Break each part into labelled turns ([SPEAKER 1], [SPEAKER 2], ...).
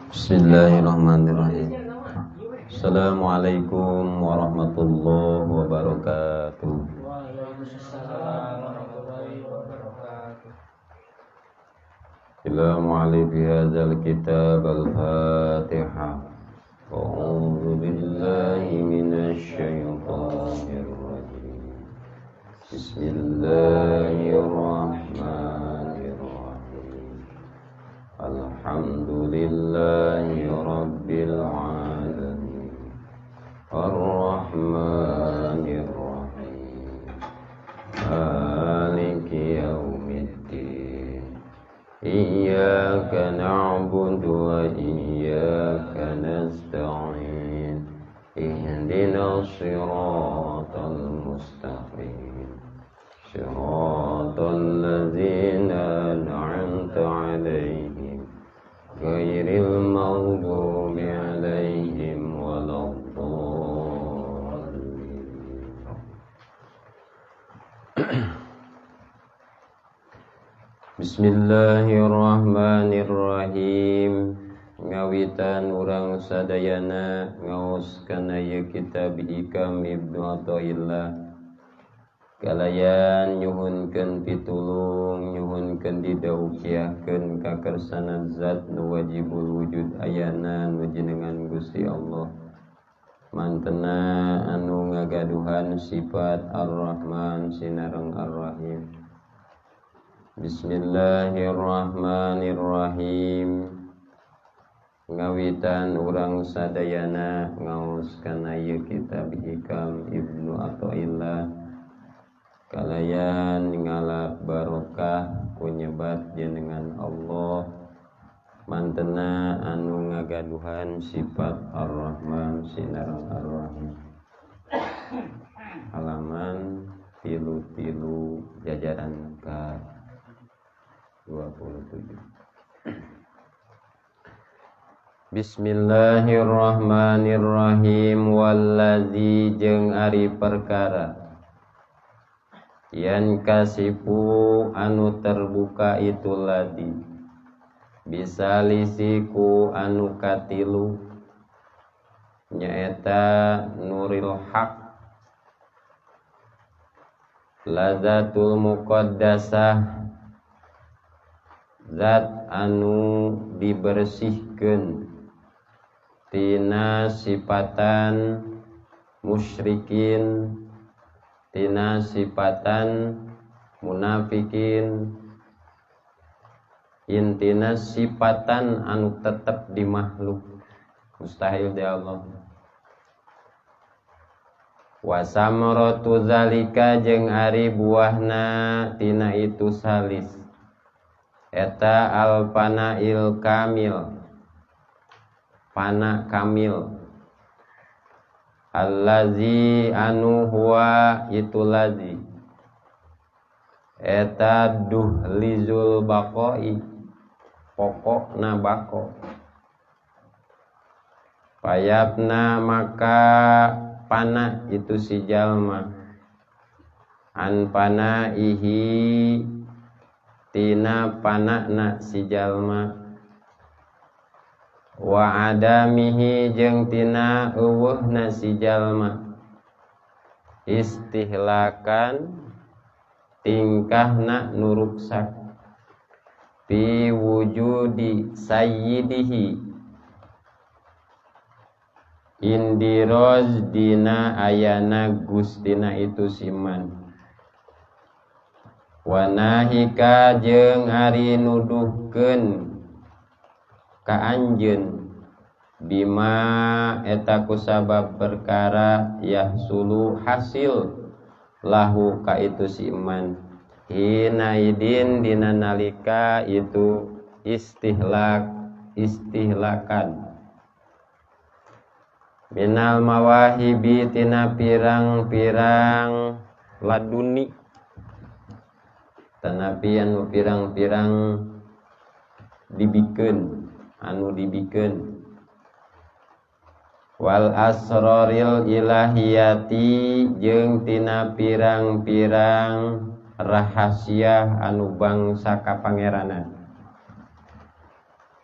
[SPEAKER 1] Bismillahirrahmanirrahim. Assalamualaikum warahmatullahi wabarakatuh.
[SPEAKER 2] Waalaikumsalam warahmatullahi wabarakatuh.
[SPEAKER 1] Ila mu'alif hadzal kitab al-Fatihah. A'udzu billahi minasy syaithanir rajim. Bismillahirrahmanirrahim. Alhamdulillahi rabbil alamin. Arrahmanir rahim. Maliki yaumiddin. Iyyaka na'budu wa iyyaka nasta'in. Ihdinas siratal mustaqim. Siratal ladzina an'amta 'alaihim ghairil maghdubi 'alaihim waladdallin. Bismillahirrahmanirrahim. Ngawitan urang sadayana ngaos kana ieu kitab Hikam Ibnu Athaillah. Kalayan nyuhunkeun pitulung, nyuhunkeun didaukiahkeun kakersana zat nu wajibul wujud ayana nu jenengan Gusti Allah. Mantena anu ngagaduhan sifat Ar-Rahman sinareng Ar-Rahim. Bismillahirrahmanirrahim. Ngawitan urang sadayana ngaos kana ieu kitab Hikam Ibnu Athaillah. Kalayan ngalap barokah ku nyebat jenengan Allah. Mantena anu ngagaduhan sifat Ar-Rahman sinareng Ar-Rahim. Halaman 33 jajaran ka 27. Bismillahirrahmanirrahim. Wallazi jeung ari perkara yan kasifu anu terbuka itu ladi bisalisiku anu katilu nyaeta nuril haq lazatul muqaddasah zat anu dibersihkeun tina sifatan musyrikin, tina sifatan munafikin, intina sifatan anu tetep di makhluk mustahil di Allah. Wasamratu zalika jeung ari buahna tina itu salis eta alfanail kamil, fana kamil, allazi anu huwa itu lazi eta duhlizul baqai, pokokna bako. Payapna maka pana itu si jalma an pana ihi tina panakna si jalma wa adamihi jeung tina euweuhna si jalma istihlakan tingkahna nu ruksak fi wujudi sayyidihi indiroz dina ayana gustina itu siman wanahika jeung ari nuduhkeun ka anjeun bima eta kusabab perkara yahsulu hasil lahu ka itu si iman hina idin dina nalika itu istihlak istihlakan minal mawahibi tina pirang-pirang laduni tanapi anu pirang-pirang dibikeun anu dibikeun Wal asraril ilahiyati jeung tina pirang-pirang rahasia anu bangsa kapangeranan.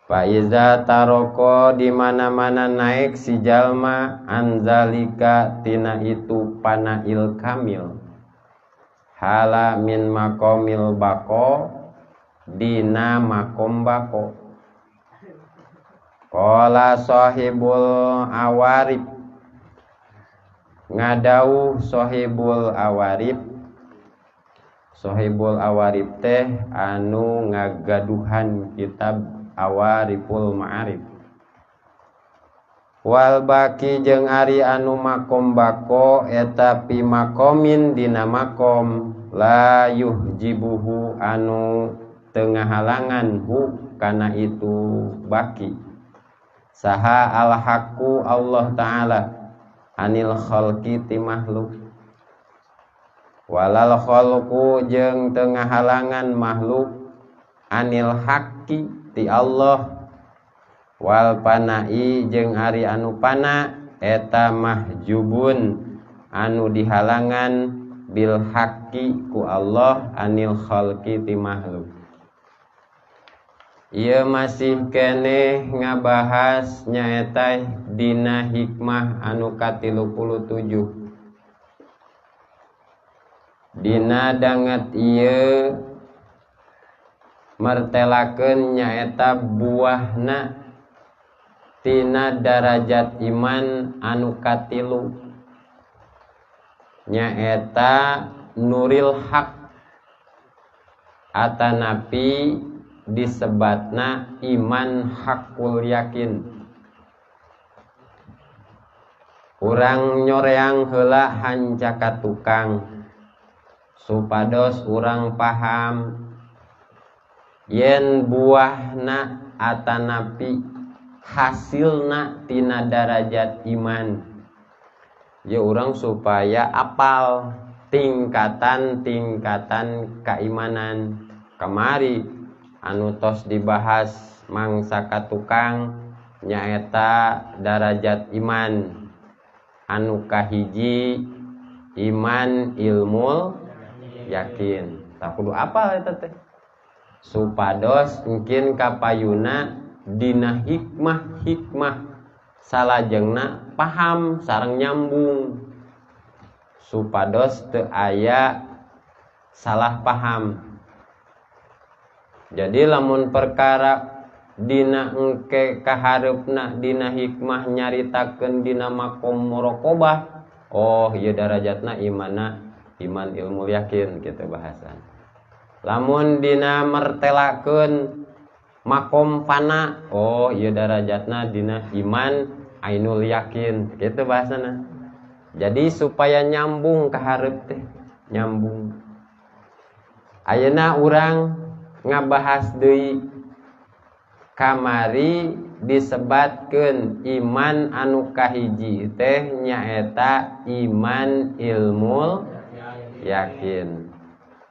[SPEAKER 1] Fa iza taroko di mana-mana naik si jalma anzalika tina itu panail kamil hala min makomil bako dina makom bako. Qala sahibul awarib, ngadauh sahibul awarib. Sahibul awarib teh anu ngagaduhan kitab Awariful Ma'arif. Wal baki jeung ari anu makom bako eta pi makomin dina makom la yuhjibuhu anu teu ngahalangan hu kana itu baki. Saha al haqqu Allah ta'ala anil khalqi ti makhluk. Walal khalqu jeung teu ngahalangan makhluk anil haqqi ti Allah. Wal panai jeung ari anu pana eta mahjubun anu dihalangan bil haqqi ku Allah anil khalqi ti makhluk. Ieu masih keneh ngabahas nyaeta dina hikmah anu ka-37. Dina danget ieu mertelakeun nyaeta buahna tina darajat iman anu katilu nyaeta nuril haq atanapi disebatna iman hakul yakin. Urang nyoreang heula hancaka tukang supados urang paham yen buahna atanapi hasilna tina darajat iman. Ya urang supaya apal tingkatan-tingkatan keimanan. Kamari anu tos dibahas mangsa ka tukang nyaeta darajat iman anu kahiji iman ilmul yakin. Tak kudu apal eta teh supados mungkin kapayuna dina hikmah-hikmah salajengna paham sareng nyambung supados teu aya salah paham. Jadi lamun perkara dina engke kahareupna dina hikmah nyaritakeun dina makom muraqabah, oh ieu darajatna imanna iman ilmu yakin gitu bahasan. Lamun dina mertelakeun makom fana, oh ieu darajatna dina iman ainul yakin gitu bahasana. Jadi supaya nyambung kahareup teh, nyambung. Ayeuna urang ngabahas deui kamari disebatkeun iman anu kahiji teh nyaeta iman ilmul yakin.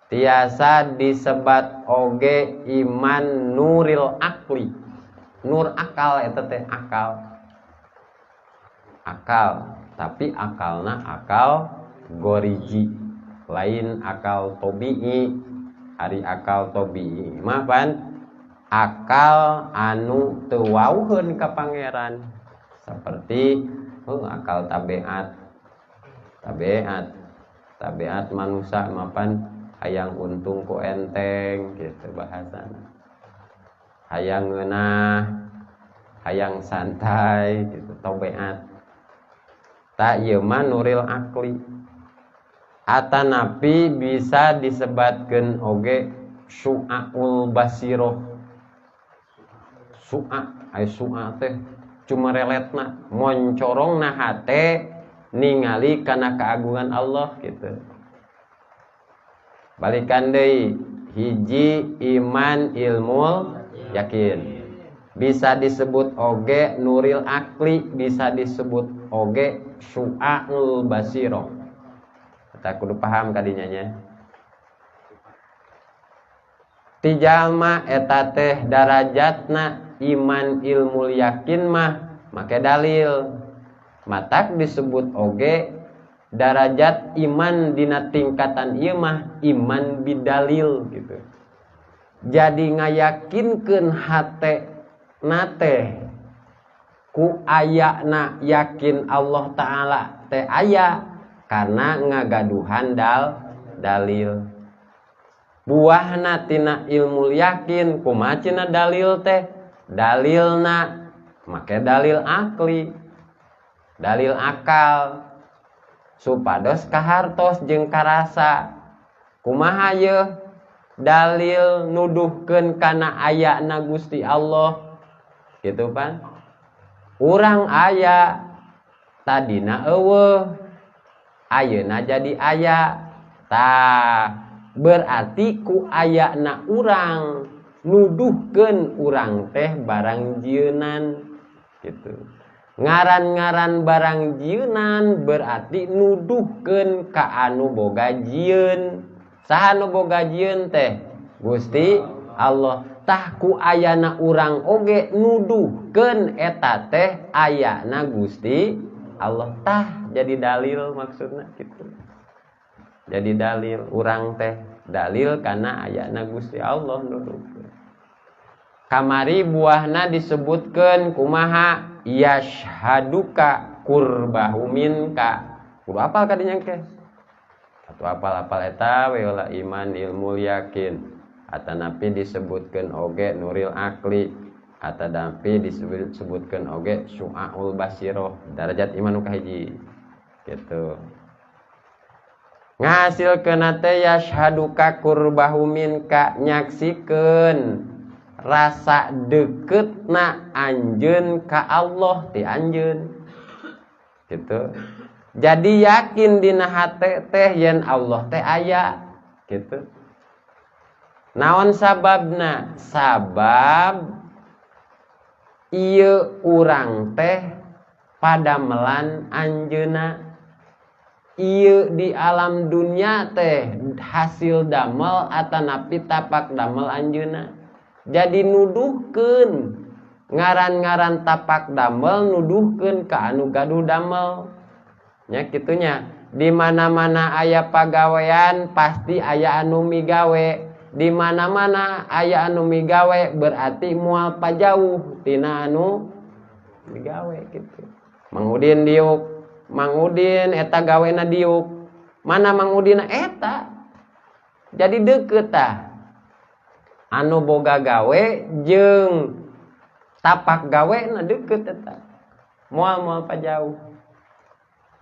[SPEAKER 1] Tiasa disebat oge iman nuril akli. Nur akal eta teh akal. Akal, tapi akalna akal goriji, lain akal tobi'i. Ari akal tobi'i mah pan akal anu teu wauheun ka pangeran. Seperti akal tabiat. Tabiat. Tabiat manusia mapan hayang untung ku enteng gitu bahasana. Hayang ngeunah, hayang santai gitu tabiat. Tak ieu mah nuril akli. Atanapi bisa disebatkeun oge su'aul basiroh. Su'a, ai su'a teh cuma reletna, moncorongna hate ningali kana keagungan Allah gitu. Balikan deui, hiji iman ilmul yakin. Bisa disebut oge nuril akli, bisa disebut oge su'aul basiroh. Kita kudu paham kadinya nya. Ti jalma eta teh darajatna iman ilmul yakin mah make dalil. Matak disebut oge darajat iman dina tingkatan ieu mah iman bidalil gitu. Jadi ngayakinkeun hate nate ku ayana yakin Allah Ta'ala teh aya karena ngagaduhan dalil. Buahna tina ilmu yakin kumaha cenah dalil teh? Dalilna make dalil akli, dalil akal supados kahartos jeung karasa. Kumaha yeuh dalil nuduhkeun kana ayana Gusti Allah gitu pan? Urang aya tadina eueuh, ayeuna jadi aya. Tah berarti ku ayana urang nuduhkeun urang teh barang jieunan gitu. Ngaran-ngaran barang jieunan berarti nuduhkeun ka anu boga jieun. Saha nu boga jieun teh? Gusti Allah. Tah ku ayana urang oge nuduhkeun eta teh ayana Gusti Allah. Tah jadi dalil maksudna gitu. Jadi dalil urang teh dalil kana ayana Gusti Allah nuduhkeun. Kamari buahna disebutkeun kumaha? Yashhaduka qurbahu minka. Kudu apal kadinya ke? Atau apal-apal eta we lah iman ilmu yakin. Atanapi disebutkeun oge nuril akli, atanapi disebutkeun oge syu'aul basiroh, darajat iman nu kahiji gitu. Ngahasilkeun teh yashhaduka qurbahu minka, nyaksikeun rasa deketna anjeun ka Allah ti anjeun gitu. Jadi yakin dina hate teh yen Allah teh aya gitu. Naon sababna? Sabab ieu urang teh padamelan anjeunna. Ieu di alam dunya teh hasil damel atanapi tapak damel anjeunna. Jadi nuduhkeun ngaran-ngaran tapak damel nuduhkeun ka anu gaduh damel. Nya kitunya. Di mana-mana aya pagawean pasti aya anu migawe. Di mana-mana aya anu migawe berarti moal pajauh tina anu migawe gitu. Mang Udin diuk, Mang Udin eta gawena diuk. Mana Mang Udin eta? Jadi deukeut tah. Anu boga gawe jeung tapak gawe na deukeut eta. Moal-moal pajauh.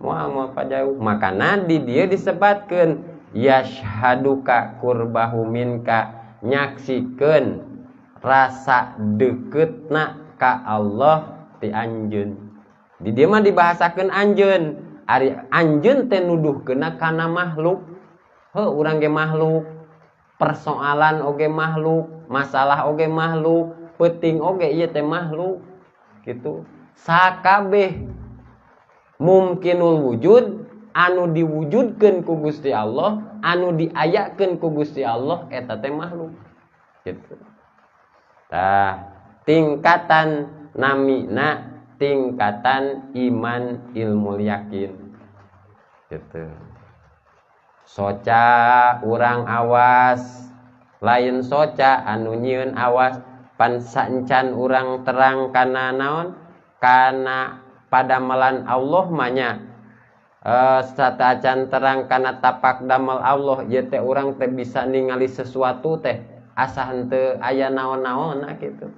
[SPEAKER 1] Moal-moal pajauh. Makana di dieu disebatkeun yashhaduka qurbahu minka, nyaksikeun rasa deketna ka Allah ti anjeun. Di dieu mah dibahasakeun anjeun. Ari anjeun teh nuduhkeunna kana makhluk. Heuh, urang ge makhluk, persoalan oge makhluk, masalah oge makhluk, peuting oge ieu teh makhluk gitu. Sakabeh mumkinul wujud anu diwujudkeun ku Gusti Allah, anu diayakeun ku Gusti Allah eta teh makhluk gitu. Tah, tingkatan namina tingkatan iman ilmu yakin gitu. Soca urang awas, lain soca anu nyieun awas, pan saencan urang terang kana naon? Kana padamelan Allah mah nya. Satacan terang kana tapak damel Allah ieu teh urang teh bisa ningali sesuatu teh asa henteu aya naon-naonna kitu.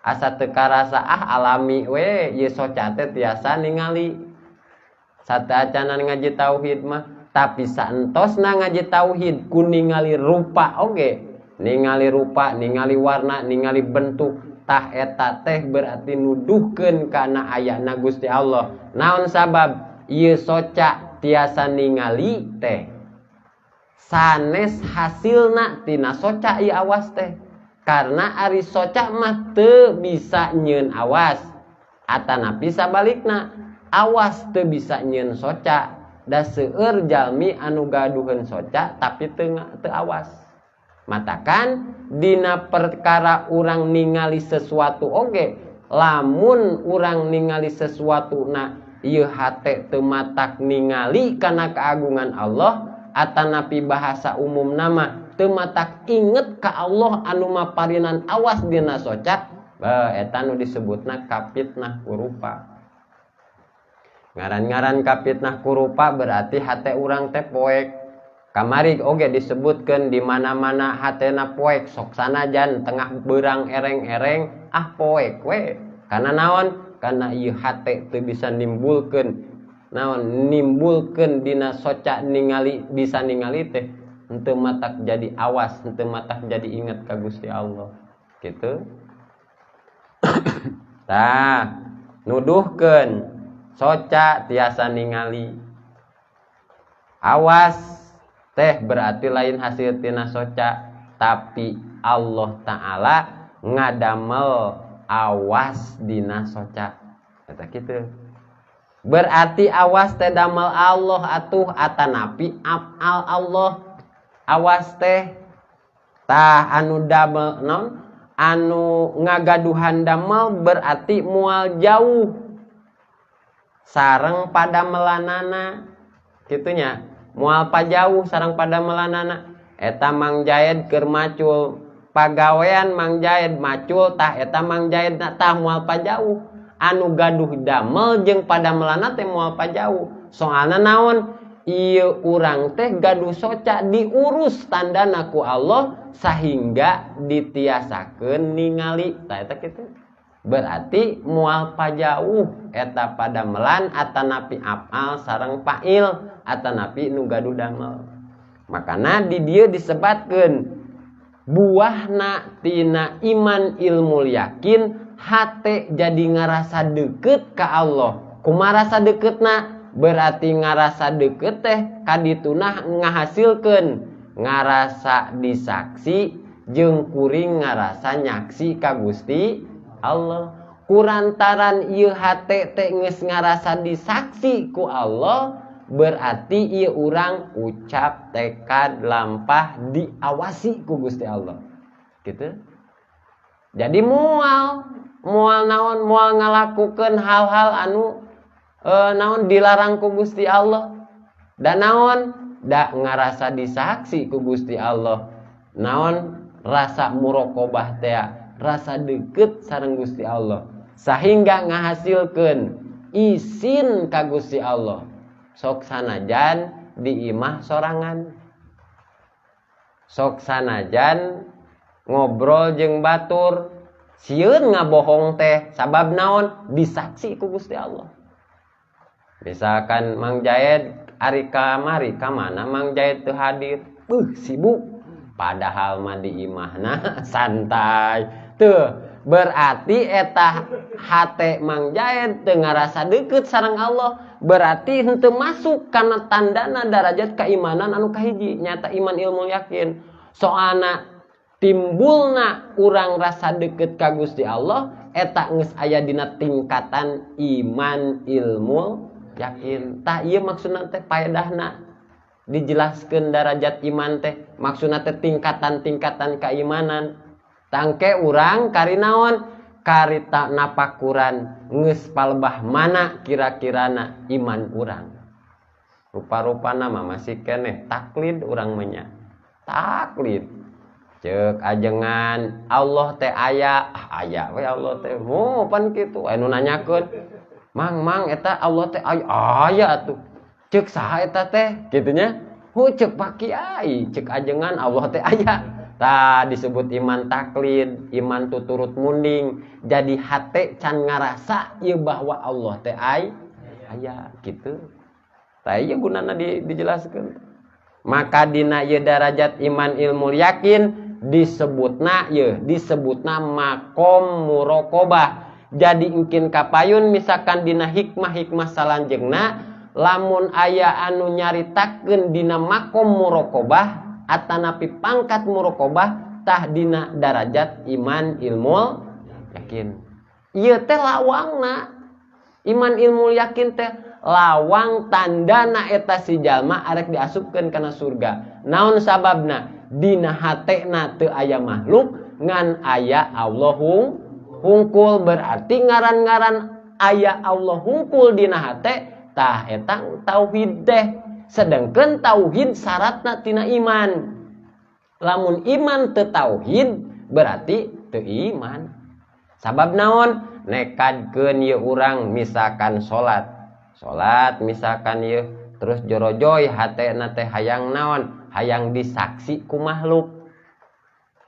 [SPEAKER 1] Asa teu karasa ah alami we ieu soca teh tiasa ningali. Satacanan ngaji tauhid mah, tapi saentosna ngaji tauhid ku ningali rupa oge, ningali rupa, ningali warna, ningali bentuk, tah eta teh berarti nuduhkeun kana ayana Gusti Allah. Naon sabab? Ieu soca tiasa ningali teh sanes hasilna tina soca ieu awas teh, karena ari soca mah teu bisa nyieun awas, atanapi sabalikna awas teu bisa nyieun soca. Da seueur jalmi anu gaduheun soca tapi teu awas. Matakan dina perkara urang ningali sesuatu oge, lamun urang ningali sesuatu na Ieu hate teu matak ningali kana keagungan Allah atanapi bahasa umum nama teu matak inget ka Allah anu maparinan awas dina soca, eta nu disebutna kapitnah kurupa. Ngaran-ngaran kapitnah kurupa berarti hate urang teh poek. Kamari oge disebutkeun di mana-mana hatena poek sok sanajan tengah beurang ereng-ereng ah poek we. Karena naon? Karena ieu hate teu bisa nimbulkeun naon, nimbulkeun dina soca ningali bisa ningali teh henteu matak jadi awas, henteu matak jadi inget ka Gusti Allah. Gitu. Tah, nuduhkeun soca tiasa ningali. Awas teh berarti lain hasil tina soca, tapi Allah Ta'ala ngadamel awas dina soca. Eta kitu. Berarti awas teh damel Allah atuh atanapi afal Allah. Awas teh tah anu damel naon? Anu ngagaduhan damel berarti moal jauh sareng padamelanana. Kitunya. Moal pajauh sareng padamelanana. Eta Mang Jaed keur macul, pagawean Mang Jaed macul tah eta Mang Jaed tah moal pajauh. Anu gaduh damel jeung padamelanana teh moal pajauh. Soalna naon? Ieu urang teh gaduh soca diurus tandana ku Allah sahingga ditiasakeun ningali. Tah eta kitu. Berarti moal pajauh eta padamelan atanapi afal sareng fa'il atanapi nu gaduh damel. Makana di dieu disebatkeun buahna tina iman ilmu yakin hate jadi ngarasa deket ka Allah. Kumaha rasa deketna? Berarti ngarasa deket teh kaditunah ngahasilkeun ngarasa disaksi jeung kuring ngarasa nyaksi ka Gusti Allah. Kurantaran ieu hate teh geus ngarasa disaksi ku Allah, berarti ieu urang ucap tekad lampah diawasi ku Gusti Allah. Gitu. Jadi moal naon, moal ngalakukeun hal-hal anu naon dilarang ku Gusti Allah. Dan naon da ngarasa disaksi ku Gusti Allah. Naon rasa muraqabah teh, rasa deket sareng Gusti Allah sehingga ngahasilkeun isin ka Gusti Allah. Sok sanajan di imah sorangan, sok sanajan ngobrol jeung batur, sieun ngabohong teh sabab naon disaksi ku Gusti Allah. Misalkan Mang Jaed ari kamari ka mana Mang Jaed teu hadir, sibuk, padahal mah di imahna santai. Tuh, berarti eta hate Mang Jaed teu ngarasa deukeut sareng Allah, berarti henteu masuk kana tandana darajat keimanan anu kahiji, nyata iman ilmu yakin. Soalna timbulna urang rasa deukeut ka Gusti Allah eta geus aya dina tingkatan iman ilmu yakin. Tah ieu maksudna teh paedahna dijelaskeun darajat iman teh, maksudna teh tingkatan-tingkatan keimanan. Tangke urang kari naon? Kari tak napakuran geus palebah mana kira-kirana iman urang. Rupa-rupana mah masih keneh taklid urang mah nya. Taklid. Ceuk ajengan Allah teh aya, ah aya we Allah teh. Mo pan kitu anu nanyakeun. Mang mang eta Allah teh aya, aya atuh. Ceuk saha eta teh? Kitu nya. Hu ceuk Pak Kiai, ceuk ajengan Allah teh aya. Tah disebut iman taklid, iman tuturut munding. Jadi hate can ngarasa ieu bahwa Allah teh aya kitu. Tah ieu gunana dijelaskeun. Maka dina ieu darajat iman ilmu yakin disebutna ieu, disebutna makom muraqabah. Jadi engkin kapayun misalkan dina hikmah-hikmah salanjeungna lamun aya anu nyaritakeun dina makom muraqabah atanapi pangkat muraqabah tah dina darajat iman ilmu yakin. Ieu teh lawangna iman ilmu yakin teh lawang tandana eta si jalma arek diasupkeun kana surga. Naon sababna? Dina hatena teu aya makhluk ngan aya Allah hungkul. Berarti ngaran-ngaran aya Allah hungkul dina hate tah eta tauhid teh. Sedangkan tauhid syaratna tina iman. Lamun iman teu tauhid berarti teu iman. Sabab naon? Nekadkeun ieu urang misalkan salat. Salat misalkan ieu terus jorojoy hatena teh hayang naon? Hayang disaksi ku makhluk.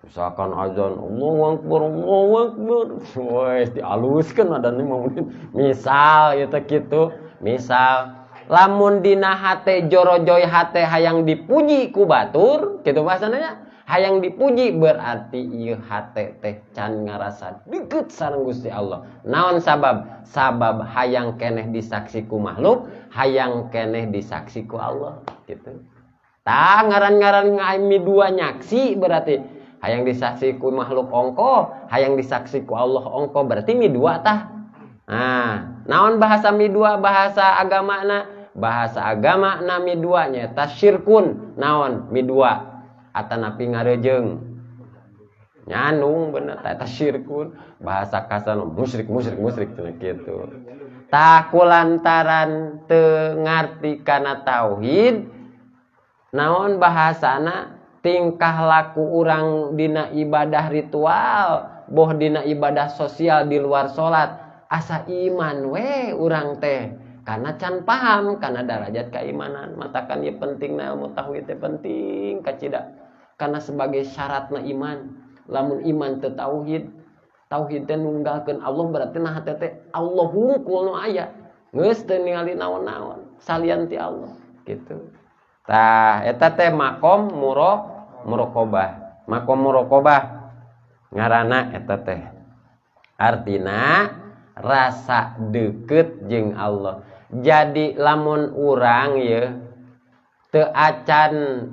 [SPEAKER 1] Misalkan azan Allahu Akbar, Allahu Akbar. Wes dialuskeun adane mah. Misal ieu teh kitu, misal lamun dina hate jorojoy hate hayang dipuji ku batur, kitu bahasana. Hayang dipuji berarti ieu hate teh can ngarasa deukeut sareng Gusti Allah. Naon sabab? Sabab hayang keneh disaksi ku makhluk, hayang keneh disaksi ku Allah, gitu. Tah ngaran-ngaran ngami dua nyaksi berarti hayang disaksi ku makhluk ongko, hayang disaksi ku Allah ongko, berarti mi dua tah. Nah, naon bahasa mi dua bahasa agamana? Bahasa agama na mi dua nyaeta syirkun. Naon mi dua? Atanapi ngarejeung nyanung bener eta syirkun bahasa kasar musyrik musyrik musyrik cenah kitu. Tah kulantaran teu ngarti kana tauhid naon bahasana tingkah laku urang dina ibadah ritual boh dina ibadah sosial di luar salat asa iman we urang teh karena can paham karena darajat keimanan. Matakan ieu pentingna ilmu tauhid teh penting kacida karena sebagai syaratna iman. Lamun iman teu tauhid, tauhid teh nunggalkeun Allah berarti nah hate teh Allah hungkul nu aya. Geus teu ningali naon-naon salian ti Allah gitu. Tah eta teh makom muraqabah. Makom muraqabah ngaranna eta teh. Artina rasa deukeut jeung Allah. Jadi lamun urang ye teu acan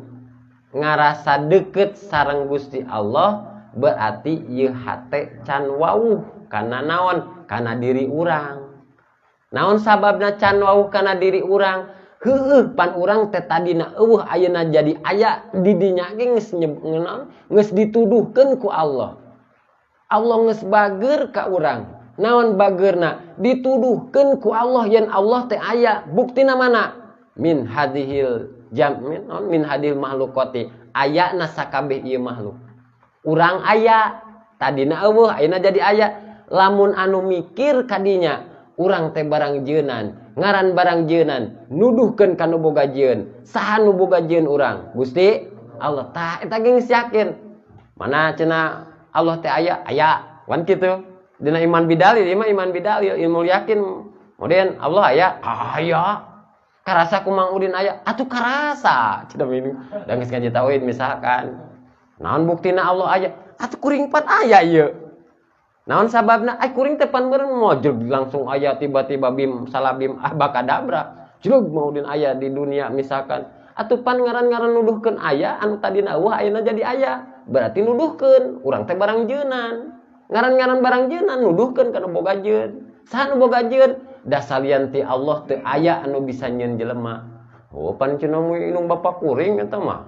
[SPEAKER 1] ngarasa deket sareng Gusti Allah berarti ieu hate can wauh kana naon? Kana diri urang. Naon sababna can wauh kana diri urang? Heueuh pan urang teh tadina eueuh ayeuna jadi aya di dinya ge geus geus dituduhkeun ku Allah. Allah geus bager ka urang. Naon bageurna? Dituduhkeun ku Allah yen Allah teh aya. Buktina mana? Min hadhil jamin non min hadil makhlukati ayana sakabeh ieu makhluk. Urang aya tadina eueuh ayeuna jadi aya. Lamun anu mikir kadinya urang teh barang jeunan, ngaran barang jeunan nuduhkeun ka nu boga jieun. Saha nu boga jieun urang? Gusti Allah. Tah eta ge geus yakin. Mana cenah Allah teh aya? Aya. Wan kitu. Dina iman bidalil, ieu mah iman bidalil, ilmu yakin. Kemudian Allah aya? Aya. Karasa ku Mang Udin aya, atuh karasa cenah minum. Da geus ngaji tauhid misalkan. Naon buktina Allah aya? Atuh kuring pan aya ieu. Naon sababna? Ai kuring teh pan meureun mojeg langsung aya tiba-tiba bim salabim abakadabra. Jelug Mang Udin aya di dunia misalkan. Atuh pan ngaran-ngaran nuduhkeun aya anu tadina eueuh ayeuna jadi aya. Berarti nuduhkeun urang teh barang jeunan. Ngaran-ngaran barang jeunan nuduhkeun kana boga jieun. Saha nu boga jieun? Da salian ti Allah teu aya anu bisa nyieun jelema. Oh pan cenah indung bapa kuring eta mah.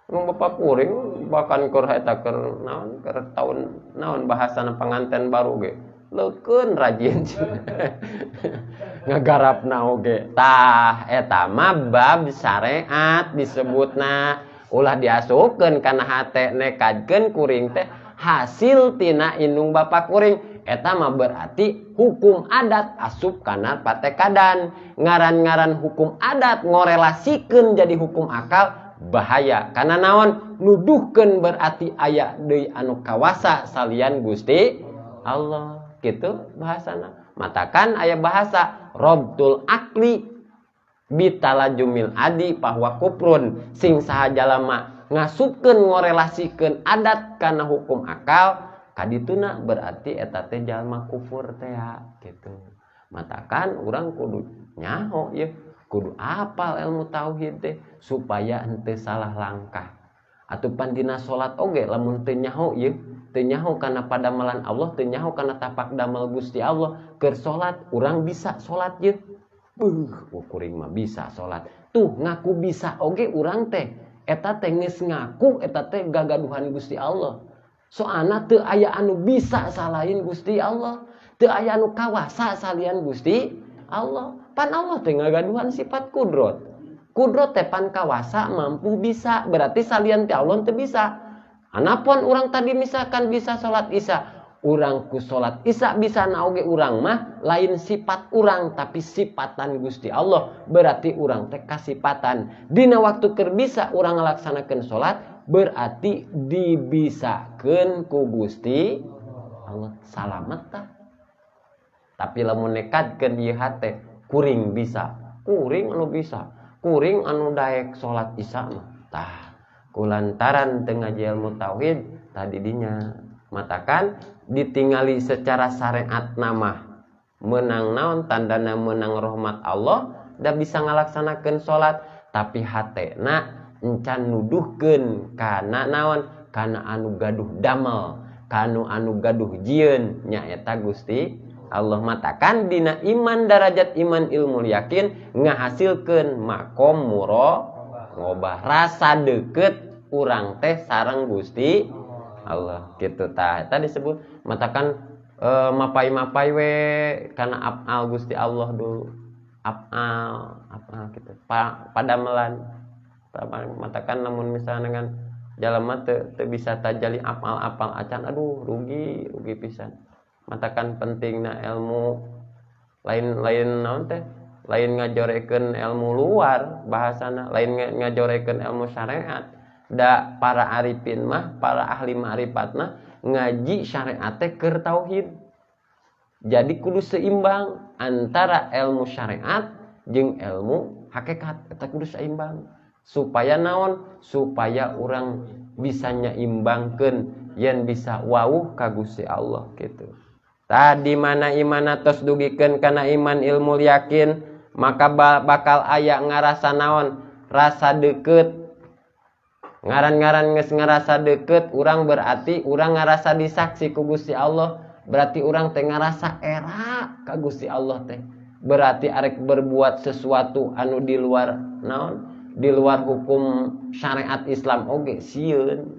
[SPEAKER 1] Indung bapa kuring bahkan keur eta keur naon keur taun naon bahasana panganten baru ge. Leukeun rajin ngagarapna oge. Tah eta mah bab syariat disebutna. Ulah diasupkeun kana hate nekadkeun kuring teh hasil tina indung bapa kuring. Eta mah berarti hukum adat asup kana patekadan. Ngaran-ngaran hukum adat ngorelasikeun jadi hukum akal bahaya. Karena naon? Nuduhkeun berarti aya deui anu kawasa salian Gusti Allah. Gitu bahasana. Matakan aya bahasa robtul akli bitalajumil adi bahwa kuprun. Sing saha jalama ngasupkeun ngorelasikeun adat kana hukum akal kadituna berarti eta teh jalma kufur teh gitu. Matakan urang kudu nyaho ieu, kudu apal ilmu tauhid teh supaya henteu salah langkah. Atuh pan dina salat oge lamun teu nyaho ieu, teu nyaho kana padamelan Allah, teu nyaho kana tapak damel Gusti Allah, keur salat urang bisa salat ieu. Beuh, kuring mah bisa salat. Tuh ngaku bisa oge urang teh eta teh geus ngaku eta teh gagaduhan Gusti Allah. Soalna teu aya anu bisa salahin Gusti Allah. Teu aya anu kawasa salian Gusti Allah. Pan Allah teh ngagaduhan sifat kudrot. Kudrot teh pan kawasa mampu bisa, berarti salian ti Allah teu bisa. Anapun urang tadi misalkan bisa salat Isya, urang ku salat Isya bisa na oge urang mah lain sifat urang tapi sifatan Gusti Allah, berarti urang teh kasipatan. Dina waktu keur bisa urang ngalaksanakeun salat berarti dibisakeun ku Gusti Allah. Salamet tah. Tapi lamun nekadkeun ieu hate kuring bisa, kuring anu bisa, kuring anu daek salat Isya mah. Tah, kulantaran teu ngaji ilmu tauhid tadi dinya matakan ditingali secara syariat nama menang naon tandana menang rahmat Allah da bisa ngalaksanakeun salat, tapi hatena encan nuduhkeun kana naon, kana anu gaduh damel, kanu anu gaduh jieun nyaeta Gusti Allah. Matakan dina iman darajat iman ilmu yakin ngahasilkeun makom muraqabah, rasa deket urang teh sareng Gusti Allah gitu tah. Eta disebut matakan mapai-mapai we kana afal Gusti Allah dulu, afal afal gitu padamelan. Matakan lamun misalnya dengan jalma teu bisa tajali apal-apal acan, aduh rugi rugi pisan. Matakan pentingna ilmu lain-lain naon teh, lain ngajorekeun ilmu luar bahasana, lain ngajorekeun ilmu syariat. Da para arifin mah, para ahli ma'rifat mah ngaji syariat teh keur tauhid. Jadi kudu seimbang antara ilmu syariat jeung ilmu hakikat, eta kudu seimbang. Supaya naon? Supaya urang bisa nyaimbangkeun yen bisa wawuh ka Gusti Allah gitu. Tadi mana imana tos dugikeun kana iman ilmu yakin, maka bakal aya ngarasa naon? Rasa deket. Ngaran-ngaran geus ngarasa deket urang berarti urang ngarasa disaksi ku Gusti Allah, berarti urang teh ngarasa era ka Gusti Allah teh. Berarti arek berbuat sesuatu anu di luar naon? Di luar hukum syariat Islam oge sieun.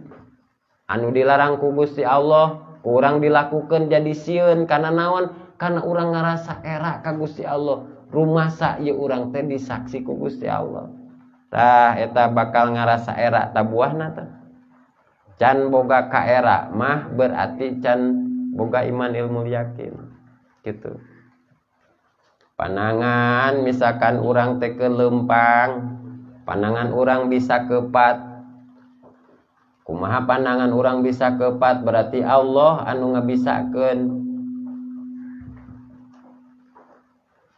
[SPEAKER 1] Anu dilarang ku Gusti Allah urang dilakukan jadi sieun karena naon? Karena urang ngarasa era ka Gusti Allah. Rumasa ieu urang teh disaksi ku Gusti Allah. Tah eta bakal ngarasa era tabuahna teh. Can boga ka era mah berarti can boga iman ilmu yakin gitu. Panangan misalkan urang teh ke lempang, panangan urang bisa kepat. Kumaha pandangan orang bisa kepat berarti Allah anu ngabisakeun.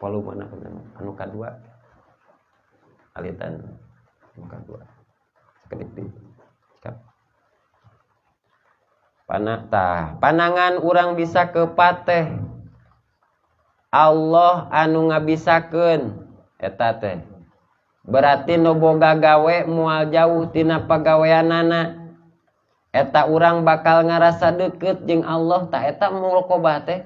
[SPEAKER 1] Volume mana anu kadua? Alitan anu kadua. Sakedik deui. Cekap. Panatah, panangan orang bisa kepat teh Allah anu ngabisakeun eta teh. Berarti nu boga gawe moal jauh tina pagaweanana. Eta urang bakal ngarasa deket jeung Allah tak eta muraqabah teh.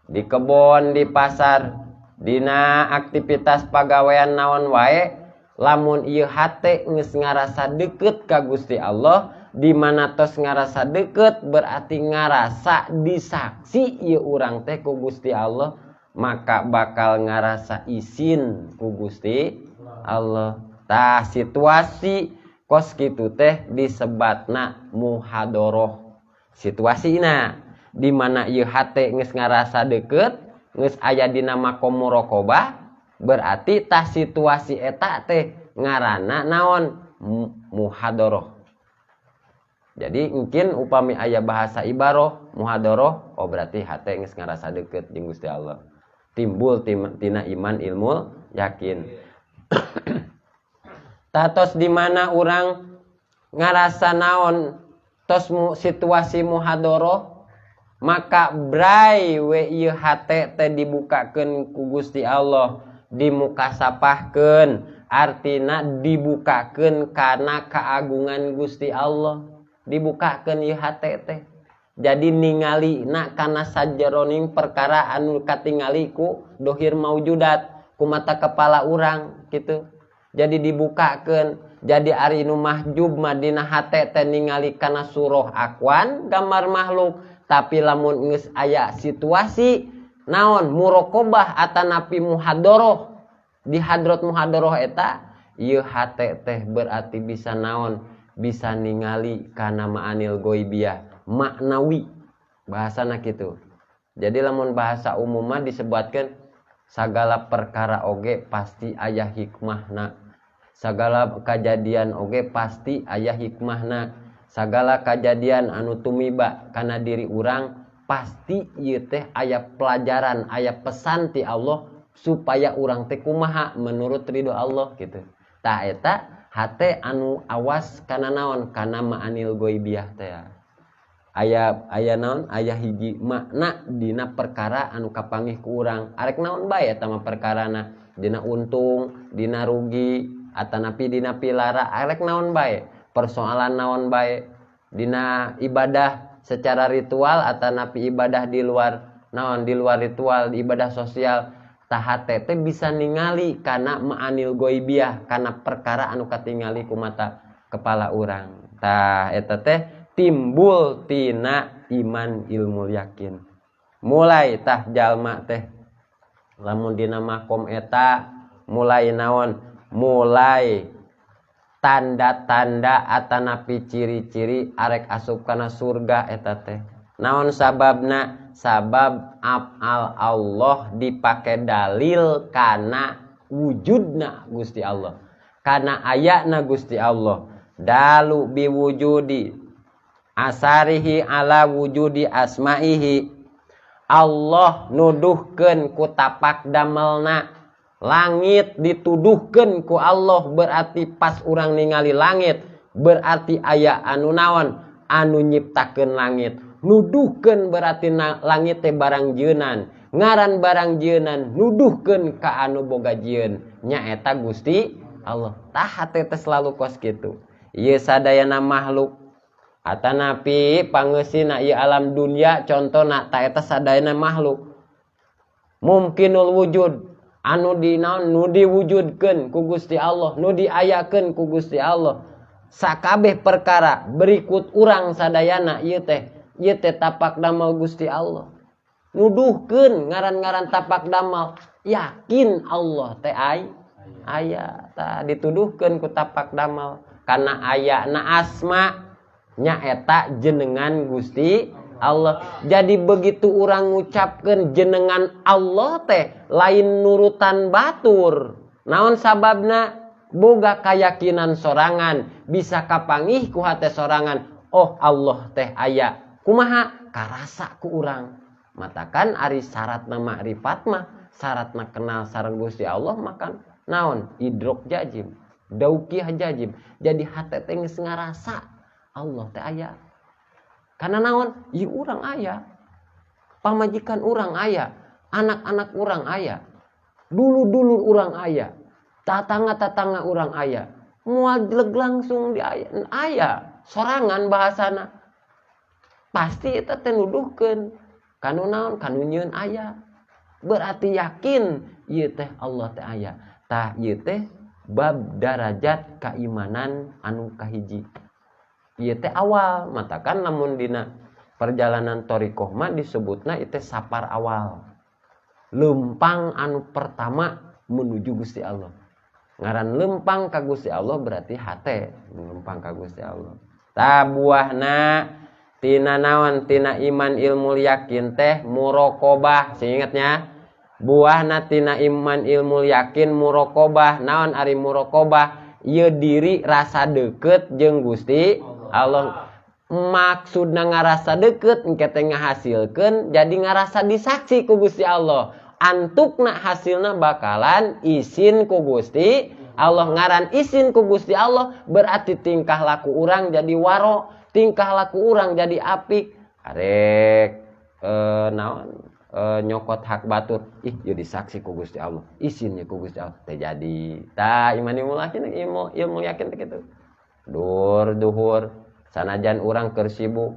[SPEAKER 1] Di kebon, di pasar, dina aktivitas pagawean naon wae, lamun ieu hate geus ngarasa deket ka Gusti Allah, di mana tos ngarasa deket berarti ngarasa disaksi ieu urang teh ku Gusti Allah, maka bakal ngarasa isin ku Gusti Allah. Tah situasi kos kitu teh disebatna muhadoroh. Situasina di mana ieu hate geus ngarasa deket, geus aya dina makom muraqabah, berarti tah situasi eta teh ngaranna naon? Muhadoroh. Jadi mungkin upami aya bahasa ibaroh muhadoroh, oh berarti hate geus ngarasa deket jeung Gusti Allah. Timbul tina iman ilmu yakin. Tatos di mana urang ngarasa naon tos situasi muhadoroh, maka brai we ieu hate teh dibukakeun ku Gusti Allah, dimukasapahkeun, artina dibukakeun kana keagungan Gusti Allah, dibukakeun ieu hate teh. Jadi ningali na kana sajeroning perkara anu katingali ku dohir maujudat, ku mata kepala urang gitu. Jadi dibukakeun, jadi ari nu mahjub mah dina hate teh ningali kana surah akwan gambar makhluk, Tapi lamun geus aya situasi naon muraqabah atanapi muhadharah di hadrat muhadharah eta ieu hate teh berarti bisa naon bisa ningali kana ma'anil ghaibiyah maknawi bahasana kitu. Jadi lamun bahasa umum mah disebutkeun sagala perkara oge pasti aya hikmahna, sagala kajadian oge pasti aya hikmahna, sagala kajadian anu tumiba kana diri urang pasti ieu teh aya pelajaran, aya pesan ti Allah supaya urang teh kumaha menurut ridho Allah gitu. Tah eta hate anu awas kana naon kana ma'anil ghaibiyah teh. Aya aya naon aya hiji makna dina perkara anu kapanggih ku urang. Arek naon bae eta mah perkarana, dina untung, dina rugi, atanapi dina pilara, arek naon bae, persoalan naon bae, dina ibadah secara ritual atanapi ibadah di luar naon di luar ritual, ibadah sosial. Tah hate teh bisa ningali kana ma'anil ghaibiyah, kana perkara anu katingali ku mata kepala urang. Tah eta teh timbul tina iman ilmu yakin. Mulai tah jalma teh lamun dina makom eta mulai naon mulai tanda-tanda atanapi ciri-ciri arek asup kana surga eta teh. Naon sababna? Sabab afal Allah dipake dalil kana wujudna Gusti Allah, kana ayana Gusti Allah. Dalu biwujudi asarihi ala wujudi asma'ihi. Allah nuduhkeun ku tapak damelna. Langit dituduhkeun ku Allah berarti pas urang ningali langit berarti aya anu naon anu nyiptakeun langit. Nuduhkeun berarti langit teh barang jeunan, ngaran barang jeunan nuduhkeun ka anu boga jieun nyaeta Gusti Allah. Tah hate teh selalu kos kitu. Ieu sadayana makhluk atanapi pangeusina ieu alam dunya contona ta eta sadayana makhluk mungkinul wujud anu di naon nu diwujudkeun ku Gusti Allah, nu diayakeun ku Gusti Allah. Sakabeh perkara berikut urang sadayana ieu teh tapak damel Gusti Allah. Nuduhkeun ngaran-ngaran tapak damel, yakin Allah teh aya. Tah dituduhkeun ku tapak damel kana ayana asma nyaeta jenengan Gusti Allah. Jadi begitu urang ngucapkeun jenengan Allah teh lain nurutan batur. Naon sababna? Boga kayakinan sorangan, bisa kapangih ku hate sorangan. Oh Allah teh aya. Kumaha? Karasa ku urang. Matakan ari syaratna makrifat mah, syaratna kenal sareng Gusti Allah makan naon? Idrok jajim, daukiah jajim. Jadi hate teh geus ngarasa Allah teh aya. Karena naon? Ieu urang aya. Pamajikan urang aya, anak-anak urang aya, dulu-dulu urang aya, tatangga-tatangga urang aya. Moal jeleg langsung di aya, aya sorangan bahasana. Pasti eta teh nuduhkeun kanu naon? Kanu nyieun aya. Berarti yakin ieu teh Allah teh aya. Tah ieu teh bab darajat keimanan anu kahiji. Ieu teh awal, matakan lamun dina perjalanan thariqah mah disebutna ieu teh safar awal. Lempang anu pertama menuju Gusti Allah. Ngaran lempang ka Gusti Allah berarti hate lempang ka Gusti Allah. Tah buahna tina naon tina iman ilmu yakin teh muraqabah, sing ingetnya. Buahna tina iman ilmu yakin muraqabah. Naon ari muraqabah? Ieu diri rasa deukeut jeung Gusti Allah. Maksudna ngarasa deukeut engke teh ngahasilkeun jadi ngarasa disaksi ku Gusti Allah. Antukna hasilna bakalan isin ku Gusti Allah. Ngaran isin ku Gusti Allah berarti tingkah laku urang jadi waro, tingkah laku urang jadi apik. Arek naon nyokot hak batur, ih jadi saksi ku Gusti Allah, isinnya ku Gusti Allah teh jadi. Tah iman ilmu yakin, ilmu yakin teh kitu. Dur duhur sanajan urang keur sibuk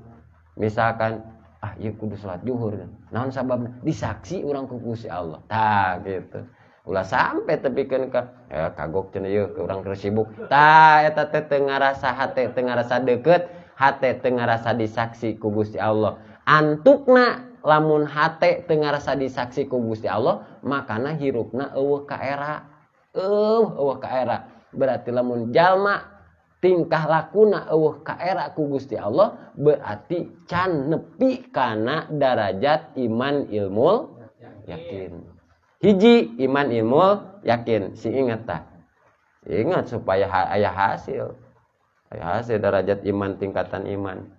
[SPEAKER 1] misalkan ah ieu kudu salat zuhur, naon sababna? Disaksi urang ku Gusti Allah. Tah gitu. Ulah sampai tepikeun ka kagok cenah ieu urang keur sibuk. Tah eta teh teu ngarasa hate, teu ngarasa deukeut, hate teu ngarasa disaksi ku Gusti Allah. Antukna lamun hate teu ngarasa disaksi ku Gusti Allah, makana hirupna eueuh kaera. Eueuh kaera. Berarti lamun jalma tingkah lakuna eueuh kaera ku Gusti Allah, berarti can nepi kana darajat iman ilmul yakin. Hiji iman ilmul yakin, si ingat tah. Ingat supaya aya hasil. Aya hasil darajat iman, tingkatan iman.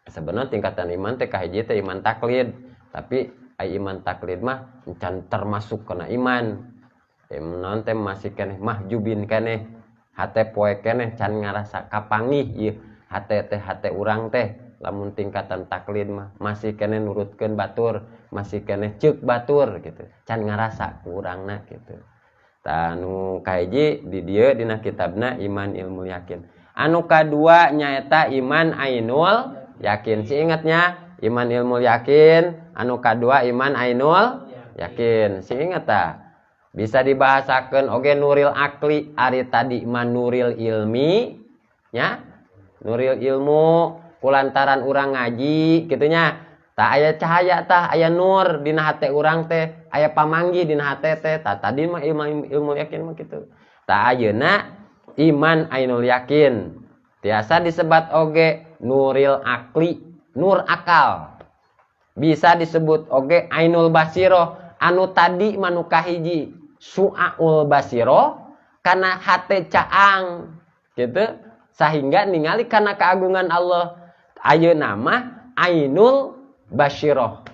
[SPEAKER 1] Sebenarnya tingkatan iman teh kahiji teh iman taklid, tapi ai iman taklid mah can termasuk kana iman. Iman teh masih keneh mahjubin keneh, hate poe keneh can ngarasa kapanggih ieu hate teh hate urang teh. Lamun tingkatan taklid mah masih keneh nurutkeun batur, masih keneh ceuk batur gitu, can ngarasa kurangna gitu. Tah nu kahiji di dieu dina kitabna iman ilmu yakin. Anu kadua nyaeta iman ainul yakin. Si ingatnya iman ilmu yakin, anu kadua iman ainul yakin. Si ingat ta? Bisa dibahasakeun oge nuril akli, ari tadi iman nuril ilmi nya, nuril ilmu kulantaran urang ngaji kitu nya. Tah aya cahaya tah aya nur dina hate urang teh, aya pamanggih dina hate teh. Tah tadi mah ilmu yakin mah kitu. Tah ayeuna iman ainul yakin tiasa disebat oge nuril akli, nur akal. Bisa disebut oge ainul basiroh, anu tadi manu kahiji su'aul basiroh kana hate caang gitu, sehingga ningali kana keagungan Allah. Ayeuna mah ainul basiroh.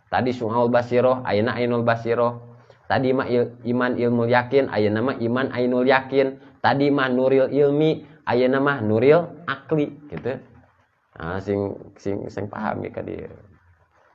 [SPEAKER 1] Tadi su'aul basiroh, ayeuna ainul basiroh. Tadi mah iman ilmu yakin, ayeuna mah iman ainul yakin. Tadi mah nuril ilmi, ayeuna mah nuril akli gitu. Nah, sing paham ya ka dieu.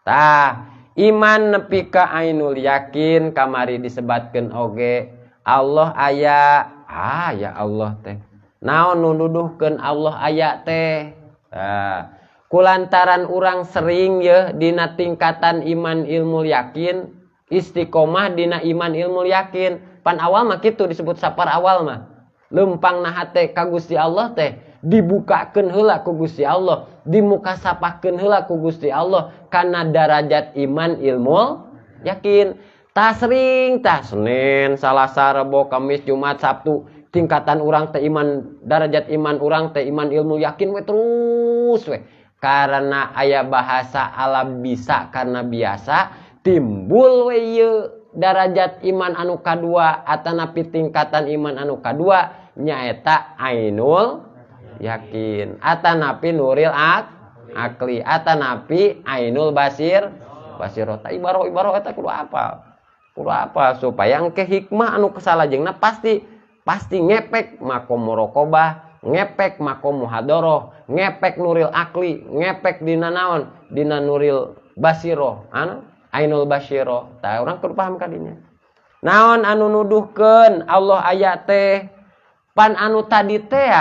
[SPEAKER 1] Tah, iman nepi ka ainul yakin kamari disebatkeun oge Allah aya. Ah, ya Allah teh. Naon nu nuduhkeun Allah aya teh? Tah, kulantaran urang sering ye dina tingkatan iman ilmu yakin, istiqomah dina iman ilmu yakin. Pan awal mah kitu disebut sapar awal mah. Lempang na hate ka Gusti Allah teh dibukakeun heula ku Gusti Allah, dimukasapakeun heula ku Gusti Allah kana darajat iman ilmu yakin. Tah sering tah Senin, Salasa, Rebo, Kamis, Jumat, Sabtu, tingkatan urang teh iman, darajat iman urang teh iman ilmu yakin we terus we. Karena aya bahasa alam bisa karena biasa timbul we ieu darajat iman anu kadua atanapi tingkatan iman anu kadua nyaeta ainul yakin atanapi nuril akli atanapi ainul basir basirah. Ta ibaro ibaro eta kudu apal, kudu apal supaya engke hikmah anu kesalajengna pasti ngepek makom muraqabah, ngepek makom muhadharah, ngepek nuril akli, ngepek dina naon, dina nuril basiroh, anu ainul basiroh. Tah urang kudu paham kadinya. Naon anu nuduhkeun Allah aya teh? Pan anu tadi teh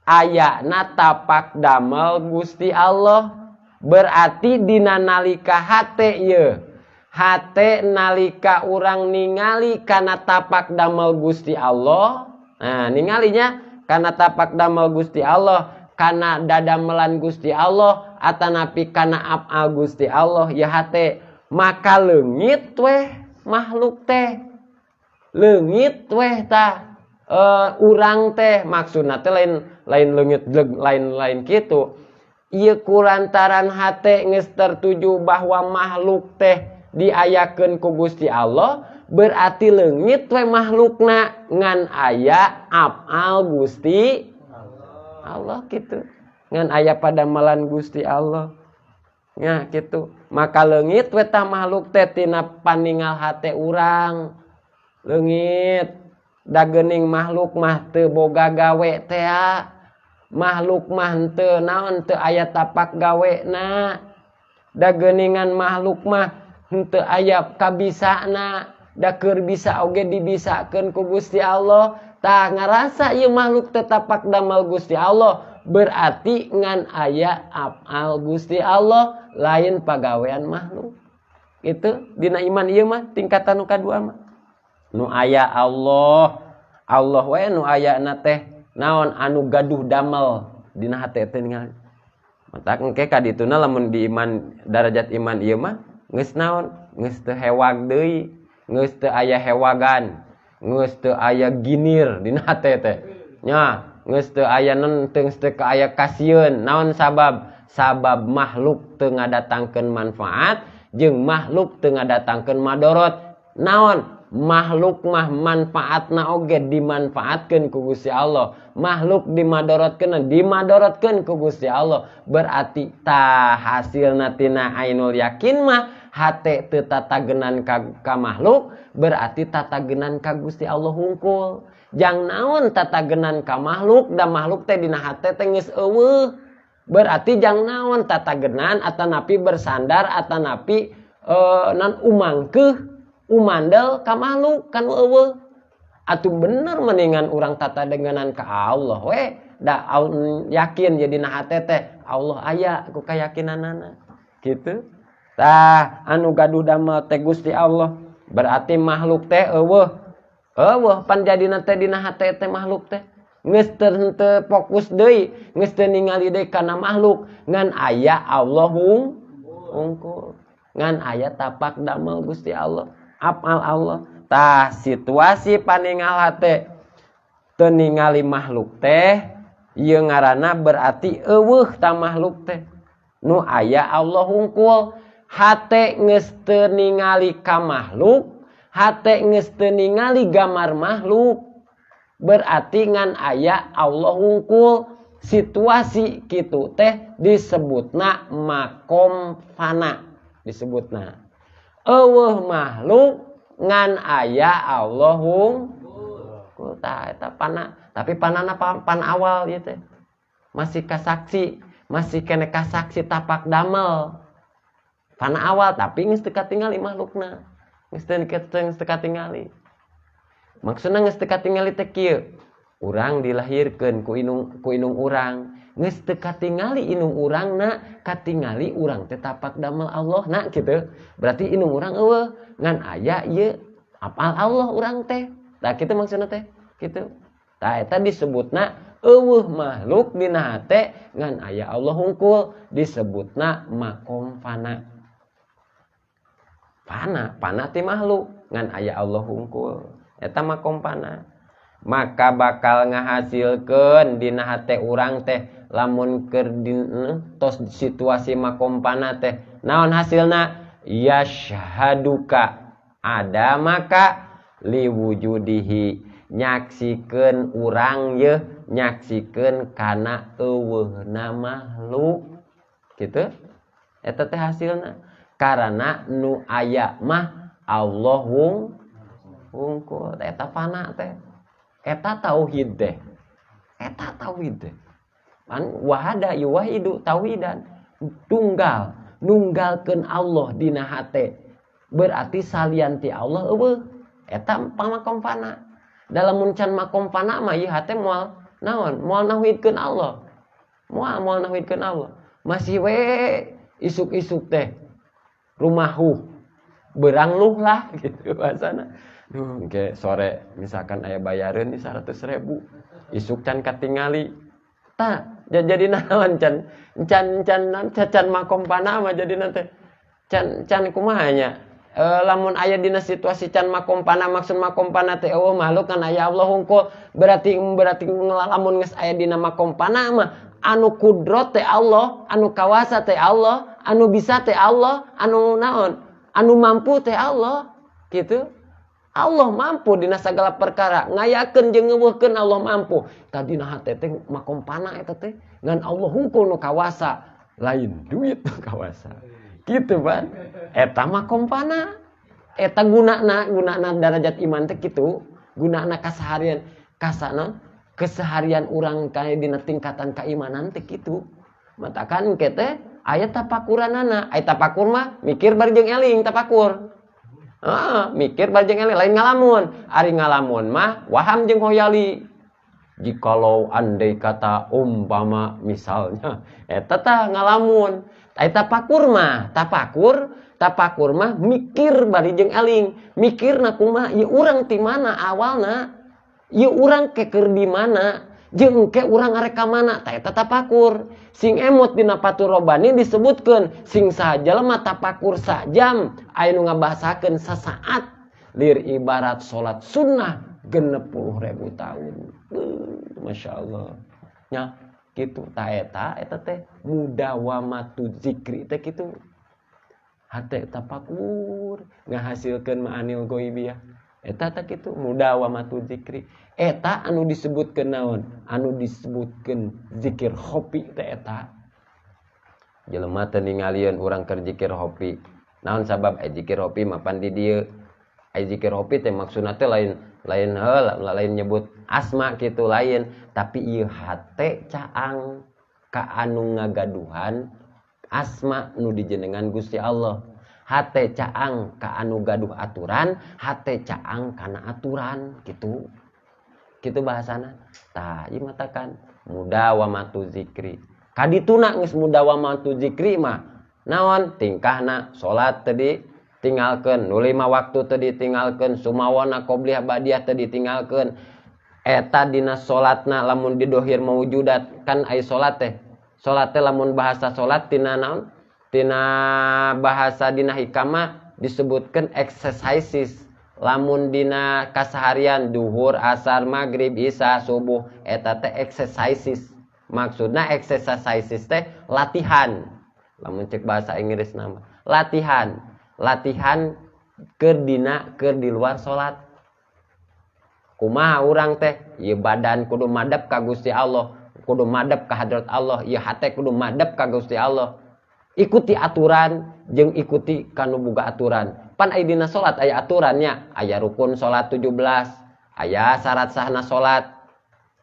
[SPEAKER 1] ayana tapak damel Gusti Allah, berarti dina nalika hate ieu. Hate nalika urang ningali kana tapak damel Gusti Allah. Nah, ningalinya kana tapak damel Gusti Allah, kana dadamelan Gusti Allah, atanapi kana afal Gusti Allah ya hate, maka leungit weh makhluk teh. Leungit weh tah urang teh, maksudna teh lain leungit lain kitu. Ieu kulantaran hate geus tertuju bahwa makhluk teh diayakeun ku Gusti Allah, berarti leungit we makhlukna ngan aya afal Gusti Allah kitu. Ngan aya padamelan Gusti Allah. Nya kitu. Maka leungit we tah makhluk teh tina paningal hate urang. Leungit da geuning makhluk mah teu boga gawe teh. Makhluk mah teu naon teu aya tapak gawena. Da geuningan makhluk mah henteu aya kabisana. Da keur bisa oge dibisakeun ku Gusti Allah. Tah ngarasa ieu makhluk teh tapak damel Gusti Allah, berarti ngan aya afal Gusti Allah, lain pagawean makhluk. Itu dina iman ieu mah tingkatan nu kadua mah. Nu aya Allah, Allah we nu ayana teh naon anu gaduh damel dina hate teh ningali. Matak engke ka dituna lamun di iman darajat iman ieu mah geus naon? Geus teu hewag deui, geus teu aya hewagan, geus teu aya ginir dina hate teh. Nya, geus teu aya non geus teu aya kasieun. Naon sabab? Sabab makhluk teu ngadatangkeun manfaat jeung makhluk teu ngadatangkeun madorot. Naon? Makhluk mah manfaatna oge dimanfaatkeun ku Gusti Allah. Makhluk dimadorotkeun, dimadorotkeun ku Gusti Allah. Berarti tah hasilna tina ainul yakin mah hate teu tatagenan ka makhluk, berarti tatagenan ka Gusti Allah hungkul. Jang naon tatagenan ka makhluk, da makhluk teh dina hate teh geus eueuh. Berarti jang naon tatagenan atanapi bersandar atanapi nan umangkeuh umandel ka makhluk kan eueuh. Atuh bener mendingan urang tatadegenan ka Allah we, da yakin jadi na hate teh Allah aya ku kayakinanana. Gitu. Tah anu gaduh damel teh Gusti Allah, berarti makhluk teh eueuh. Eueuh pan jadina teh dina hate teh makhluk teh. Geus teu fokus deui, geus teu ningali deui kana makhluk, ngan aya Allah hungkul. Ngan aya tapak damel Gusti Allah, apal Allah. Tah situasi paningal hate teu ningali makhluk teh ieu ngaranna berarti eueuh ta makhluk teh. Nu aya Allah hungkul. Hate geus teu ningali ka makhluk, hate geus teu ningali gambar makhluk, berarti ngan aya Allah hungkul. Situasi kitu teh disebutna makom fana, disebutna eueuh makhluk ngan aya Allah hungkul. Tah eta pana, tapi panana pan awal ieu teh. Masih kasaksi, masih kene kasaksi tapak damel. Pana awal tapi geus teu katingali makhlukna. Geus teu katingali. Maksudna geus teu katingali teh kieu. Urang dilahirkeun ku indung urang. Geus teu katingali indung urangna, katingali urang teh tapak damel Allah na kitu. Berarti indung urang eueuh, ngan aya ieu apal Allah urang teh. Tah kitu maksudna teh, kitu. Tah eta disebutna eueuh makhluk dina hate ngan aya Allah hungkul, disebutna makom fana. Fana, fana ti makhluk ngan aya Allah hungkul. Eta makom fana. Maka bakal ngahasilkeun dina hate urang teh lamun keur tos situasi makom fana teh. Naon hasilna? Yashhaduka ada maka liwujudihi, nyaksikeun urang yeuh, nyaksikeun kana eueuhna makhluk. Kitu eta teh hasilna. Karena nu aya mah Allah hungkul. Eta fana teh. Eta tauhid teh. Eta tauhid teh. Pan wahada yuwahidu tauhidan. Tunggal, nunggalkeun Allah dina hate. Berarti salian ti Allah eueuh. Eta pamakom fana. Dalam mun can makom fana mah ieu hate moal naon? Moal nauhidkeun Allah. Moal nauhidkeun Allah. Masih we isuk-isuk teh rumahu berang luh lah gitu bahasana. Duh, engke sore misalkan aya bayareun di 100.000, isuk can katingali. Tah, jadi naon can can can can makom fana mah jadi teh. Can can kumaha nya? Lamun aya dina situasi can makom fana, maksud makom fana teh eueuh makhluk kan aya Allah hungkul, berarti lamun geus aya dina makom fana mah anu kudrot teh Allah, anu kawasa teh Allah, anu bisa teh Allah, anu naon, anu mampu teh Allah, gitu. Allah mampu dina sagala perkara, ngayakeun jeung ngeuweuhkeun Allah mampu. Tadina hate teh makom fana eta teh ngan Allah hungkul nu kawasa, lain duit nu kawasa. Gitu pan. Eta makom fana. Eta gunana darajat iman teh kitu, gunana kaseharian kasana keseharian urang kae dina tingkatan keimanan teh kitu. Matakan engke teh aya tapakuranana, aya tapakur mah mikir bari jeung eling tapakur. Mikir bari jeung eling lain ngalamun. Ari ngalamun mah waham jeung khoyali. Jikalau andai kata umpama misalnya eta tah ngalamun. Ai tapakur mah, tapakur mah mikir bari jeung eling. Mikirna kumaha ieu urang ti mana awalna? Ieu urang keker di mana? Jeung engke urang arek ka mana tah eta tapakur. Sing emot dina Fathur Rabbani disebutkeun sing saha jelema tapakur sajam aya nu ngabahasakeun sasaat lir ibarat salat sunnah 60.000 tahun. Masya Allah. Nya kitu tah eta eta teh mudawamatu zikri teh kitu. Hate tapakur ngahasilkeun ma'anil ghaibiyah. Eta teh kitu mudawamatu zikri. Eta anu disebutkeun naon? Anu disebutkeun zikir khofi teh eta. Jelema teh ningalieun urang keur zikir khofi. Naon sabab zikir khofi mah pan di dieu. Ai zikir khofi teh maksudna teh lain lain heula lain nyebut asma kitu lain, tapi ieu hate caang ka anu ngagaduhan asma nu dijenengan Gusti Allah. Hate caang ka anu gaduh aturan, hate caang kana aturan kitu. Kitu bahasana. Tah ieu matakan mudawamatu zikri. Kadituna geus mudawamatu zikri mah naon tingkahna salat teu ditinggalkeun, nu 5 waktu teu ditinggalkeun, sumawana qobliyah ba'diyah teu ditinggalkeun. Eta dina salatna lamun didohir maujudat kan ai salat teh. Salat teh lamun bahasa salat tina naon? Tina bahasa dina hikmah disebutkan exercises. Lamun dina kaseharian duhur, asar, maghrib, isya, subuh eta teh exercises. Maksudna exercises teh latihan. Lamun cek bahasa Inggris nama latihan. Latihan keur dina keur di luar salat. Kumaha urang teh? Ieu badan kudu madep ka Gusti Allah, kudu madep ka hadrat Allah, ieu hate kudu madep ka Gusti Allah. Ikuti aturan jeung ikuti kanu boga aturan. Pan aya dina salat aya aturannya, aya rukun salat 17, aya syarat sahna salat.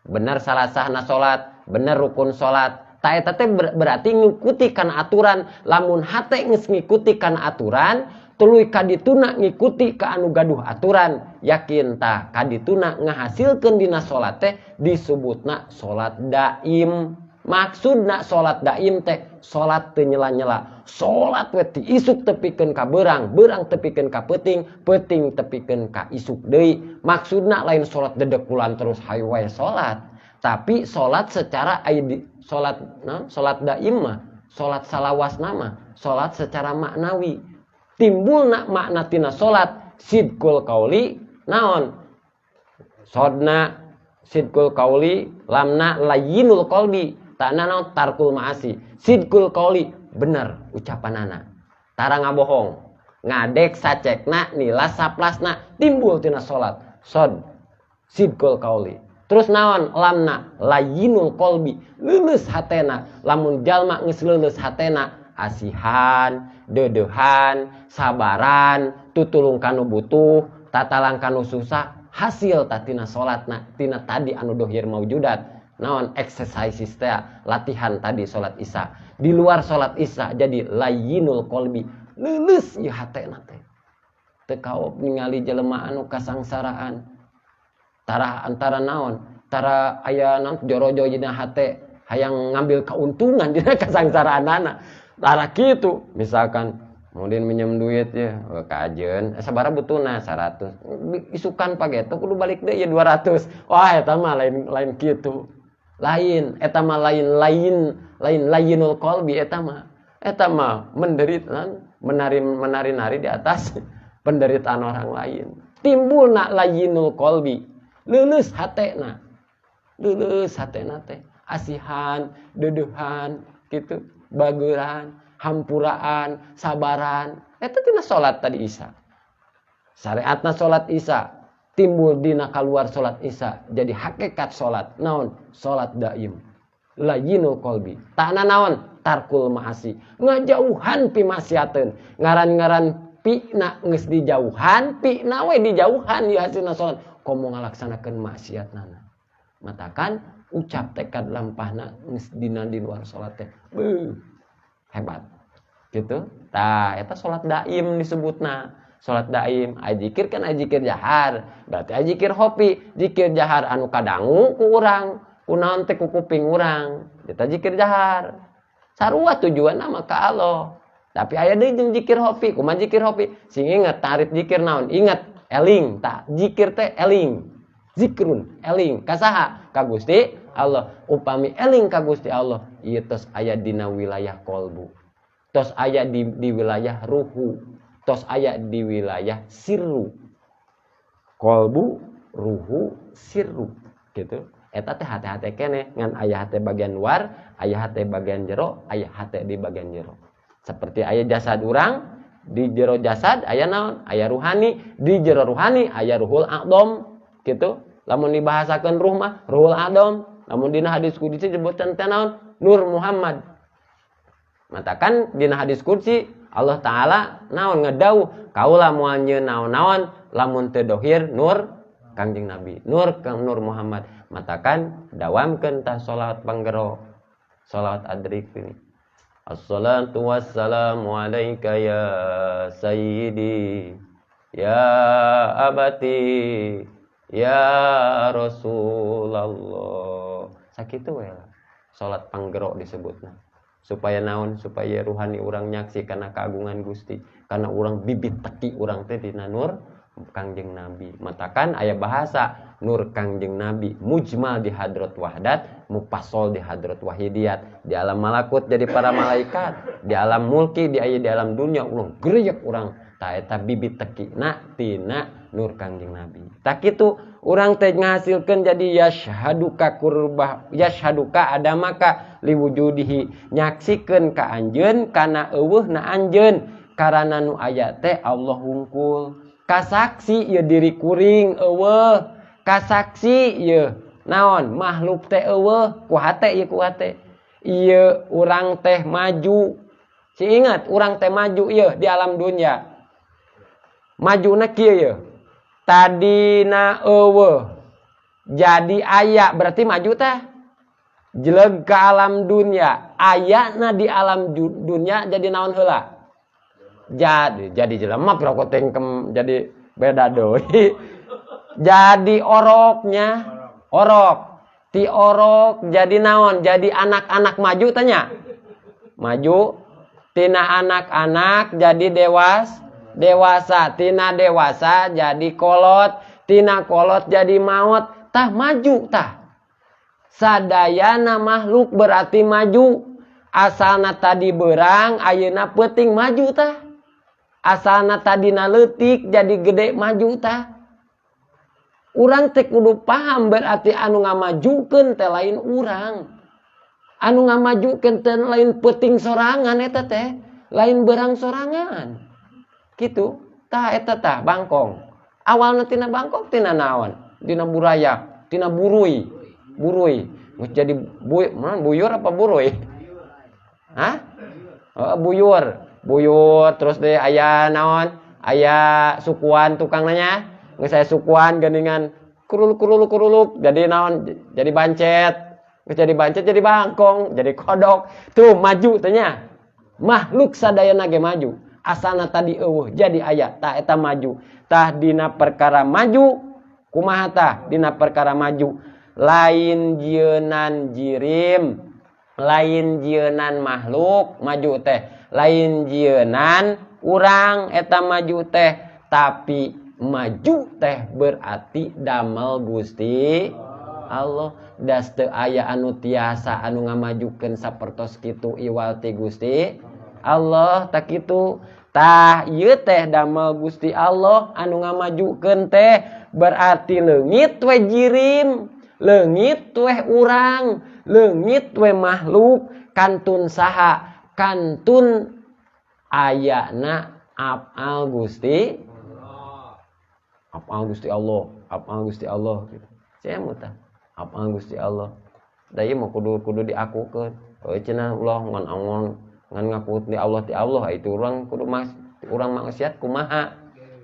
[SPEAKER 1] Bener syarat sahna salat, bener rukun salat. Ta eta teh berarti ngikuti kana aturan. Lamun hate geus ngikuti kana aturan, tuluy kadituna ngikuti ka anu gaduh aturan, yakin tah kadituna ngahasilkeun dina salat teh disebutna salat daim. Maksudna salat daim teh salat teu nyela-nyela. Salat we ti isuk tepikeun ka beurang, beurang tepikeun ka peuting, peuting tepikeun ka isuk deui. Maksudna lain salat dedekulan terus hayu wae salat, tapi salat secara aya di salat naon? Salat daim mah, salat salawasna mah, salat secara maknawi. Timbulna makna tina salat sidqul qauli naon? Sodna sidqul qauli, lamna layyinul qalbi. Takna naon? Tarkul ma'asi. Sidqul qauli bener ucapanana. Tara ngabohong. Ngadek sacekna nila saplasna timbul tina salat. Sod sidqul qauli. Terus naon? Lamna layyinul qalbi. Leuleus hatena. Lamun jalma geus leuleus hatena, asihan, deudeuhan, sabaran, tutulung kanu butuh, tatalang kanu susah, hasil tatina salatna tina tadi anu dohir maujudat. Naon exercises teh latihan tadi salat isya. Di luar salat isya jadi layyinul qalbi, leuleus ieu hatena teh. Teu kaop ningali jelema anu kasangsaraan. Tara antara naon? Tara aya naon jorojo dina hate hayang ngambil keuntungan dina kasangsaraanana. Tara kitu misalkan kemudian minjem duit ya, kajeun, sabaraha butuhna 100. Isukan pageto kudu balik deui ya 200. Wah eta mah lain lain kitu. Lain eta mah lain lain lain layyinul qalbi eta mah. Eta mah menderita, menari-nari di atas penderitaan orang lain. Timbulna layyinul qalbi, leuleus hatena. Leuleus hatena teh, asihan, deudeuhan kitu, bageuran, hampuraan, sabaran. Eta tina salat tadi isya. Syariatna salat isya timbul dina kaluar salat isya jadi hakikat salat naon? Salat daim. Layyinul qalbi. Takna naon? Tarkul ma'asi. Ngajauhan pi maksiateun. Ngaran-ngaran pina geus dijauhan, pina we dijauhan ieu hasilna salat. Komo ngalaksanakeun maksiatna. Matakan ucap tekad lampahna geus dina di luar salat teh. Beuh. Hebat. Gitu. Tah eta salat daim disebutna. Salat daim, ai zikir kan ai zikir jahar. Berarti ai zikir khofi, zikir jahar anu kadangu ku urang, kunaon teh ku kuping urang. Eta zikir jahar. Sarua tujuanna mah ka Allah. Tapi aya deui jeung zikir khofi, kumaha zikir khofi? Sing inget tarif zikir naon? Inget eling, tah zikir teh eling. Zikrun, eling. Ka saha? Ka Gusti Allah. Upami eling ka Gusti Allah ieu tos aya dina wilayah kolbu, tos aya di wilayah ruhu, tos aya di wilayah sirru. Kolbu, ruhu, sirru gitu. Eta teh hate-hate keneh ngan aya hate bagian luar, aya hate bagian jero, aya hate di bagian jero. Seperti aya jasad urang, di jero jasad aya naon? Aya ruhani, di jero ruhani aya ruhul a'dham gitu. Lamun dibahasakeun ruh mah ruhul a'dham, lamun dina hadis qudsi disebutkan teh naon? Nur Muhammad. Matakan dina hadis qudsi Allah Ta'ala naon ngedauh kaula moal nyieun naon-naon lamun teu dohir nur Kangjeng Nabi, nur Kang Nur Muhammad. Matakan dawamkeun tah salat panggero, salat adrik ini. Assalatu wassalamu alaika ya sayyidi ya abati ya Rasulullah. Sakitu we lah salat panggero disebutna. Supaya naon? Supaya ruhani urang nyaksi kana kagungan Gusti, kana urang bibit teki urang teh dina nur Kangjeng Nabi. Matakan aya bahasa nur Kangjeng Nabi mujmal di hadrat wahdat, mufassal di hadrat wahidiyat. Di alam malakut jadi para malaikat, di alam mulki di aya di alam dunia urang greyek urang ta eta bibit tekina tina nur Kangjeng Nabi. Tak kitu urang teh ngahasilkeun jadi yashhaduka kurbah, yashhaduka adamaka liwujudihi, nyaksikeun ka anjeun kana eueuhna anjeun karana nu aya teh Allah hungkul. Kasaksi ieu diri kuring eueuh, kasaksi ieu naon makhluk teh eueuh, ku hate ieu ku hate. Ieu urang teh maju. Si ingat urang teh maju ieu di alam dunia. Majuna kieu ieu. Tadina eueuh jadi aya berarti maju teh. Jeleg ke alam dunia, ayana di alam dunia jadi naon heula? Jadi jelema rokok tengkem jadi beda deui. Jadi oroknya, orok. Ti orok jadi naon? Jadi anak-anak maju tanya. Maju tina anak-anak jadi dewasa, tina dewasa jadi kolot, tina kolot jadi maut. Tah maju tah. Sadayana makhluk berarti maju. Asalna tadi berang, ayeuna peuting maju tah. Asalna tadina leutik jadi gede maju tah. Urang teh kudu paham berarti anu ngamajukeun teh lain urang. Anu ngamajukeun teh lain peuting sorangan eta teh, lain berang sorangan. Kitu tah eta tah bangkong. Awalna tina bangkong tina naon? Tina burayak, tina burui. Burui. Geus jadi buyur apa burui? Hah? Oh, buyur. Buyur terus deh aya naon? Aya sukuan tukang nanya. Geus aya sukuan geuningan kuruluk kuruluk kuruluk jadi naon? Jadi bancet. Geus jadi bancet jadi bangkong, jadi kodok. Tuh maju teh nya. Makhluk sadayana ge maju. Asalna tadi eueuh jadi aya, tah eta maju. Tah dina perkara maju kumaha tah? Dina perkara maju lain jieunan jirim, lain jieunan makhluk maju teh, lain jieunan urang eta maju teh, tapi maju teh berarti damel Gusti Allah. Das teu aya anu tiasa anu ngamajukeun sapertos kitu iwal ti Gusti Allah. Tak kitu tah ieu teh damel Gusti Allah anu ngamajukeun teh berarti leungit we jirim, leungit we urang, leungit we makhluk, kantun saha? Kantun ayana apal Gusti apal Gusti Allah, apal Gusti Allah gitu. Saya mau tah apal Gusti Allah. Da ieu mah kudu diakukeun. Heuh cenah ulah ngan angon ngan ngaku ti Allah ti Allah itu urang kudu urang maksiat kumaha.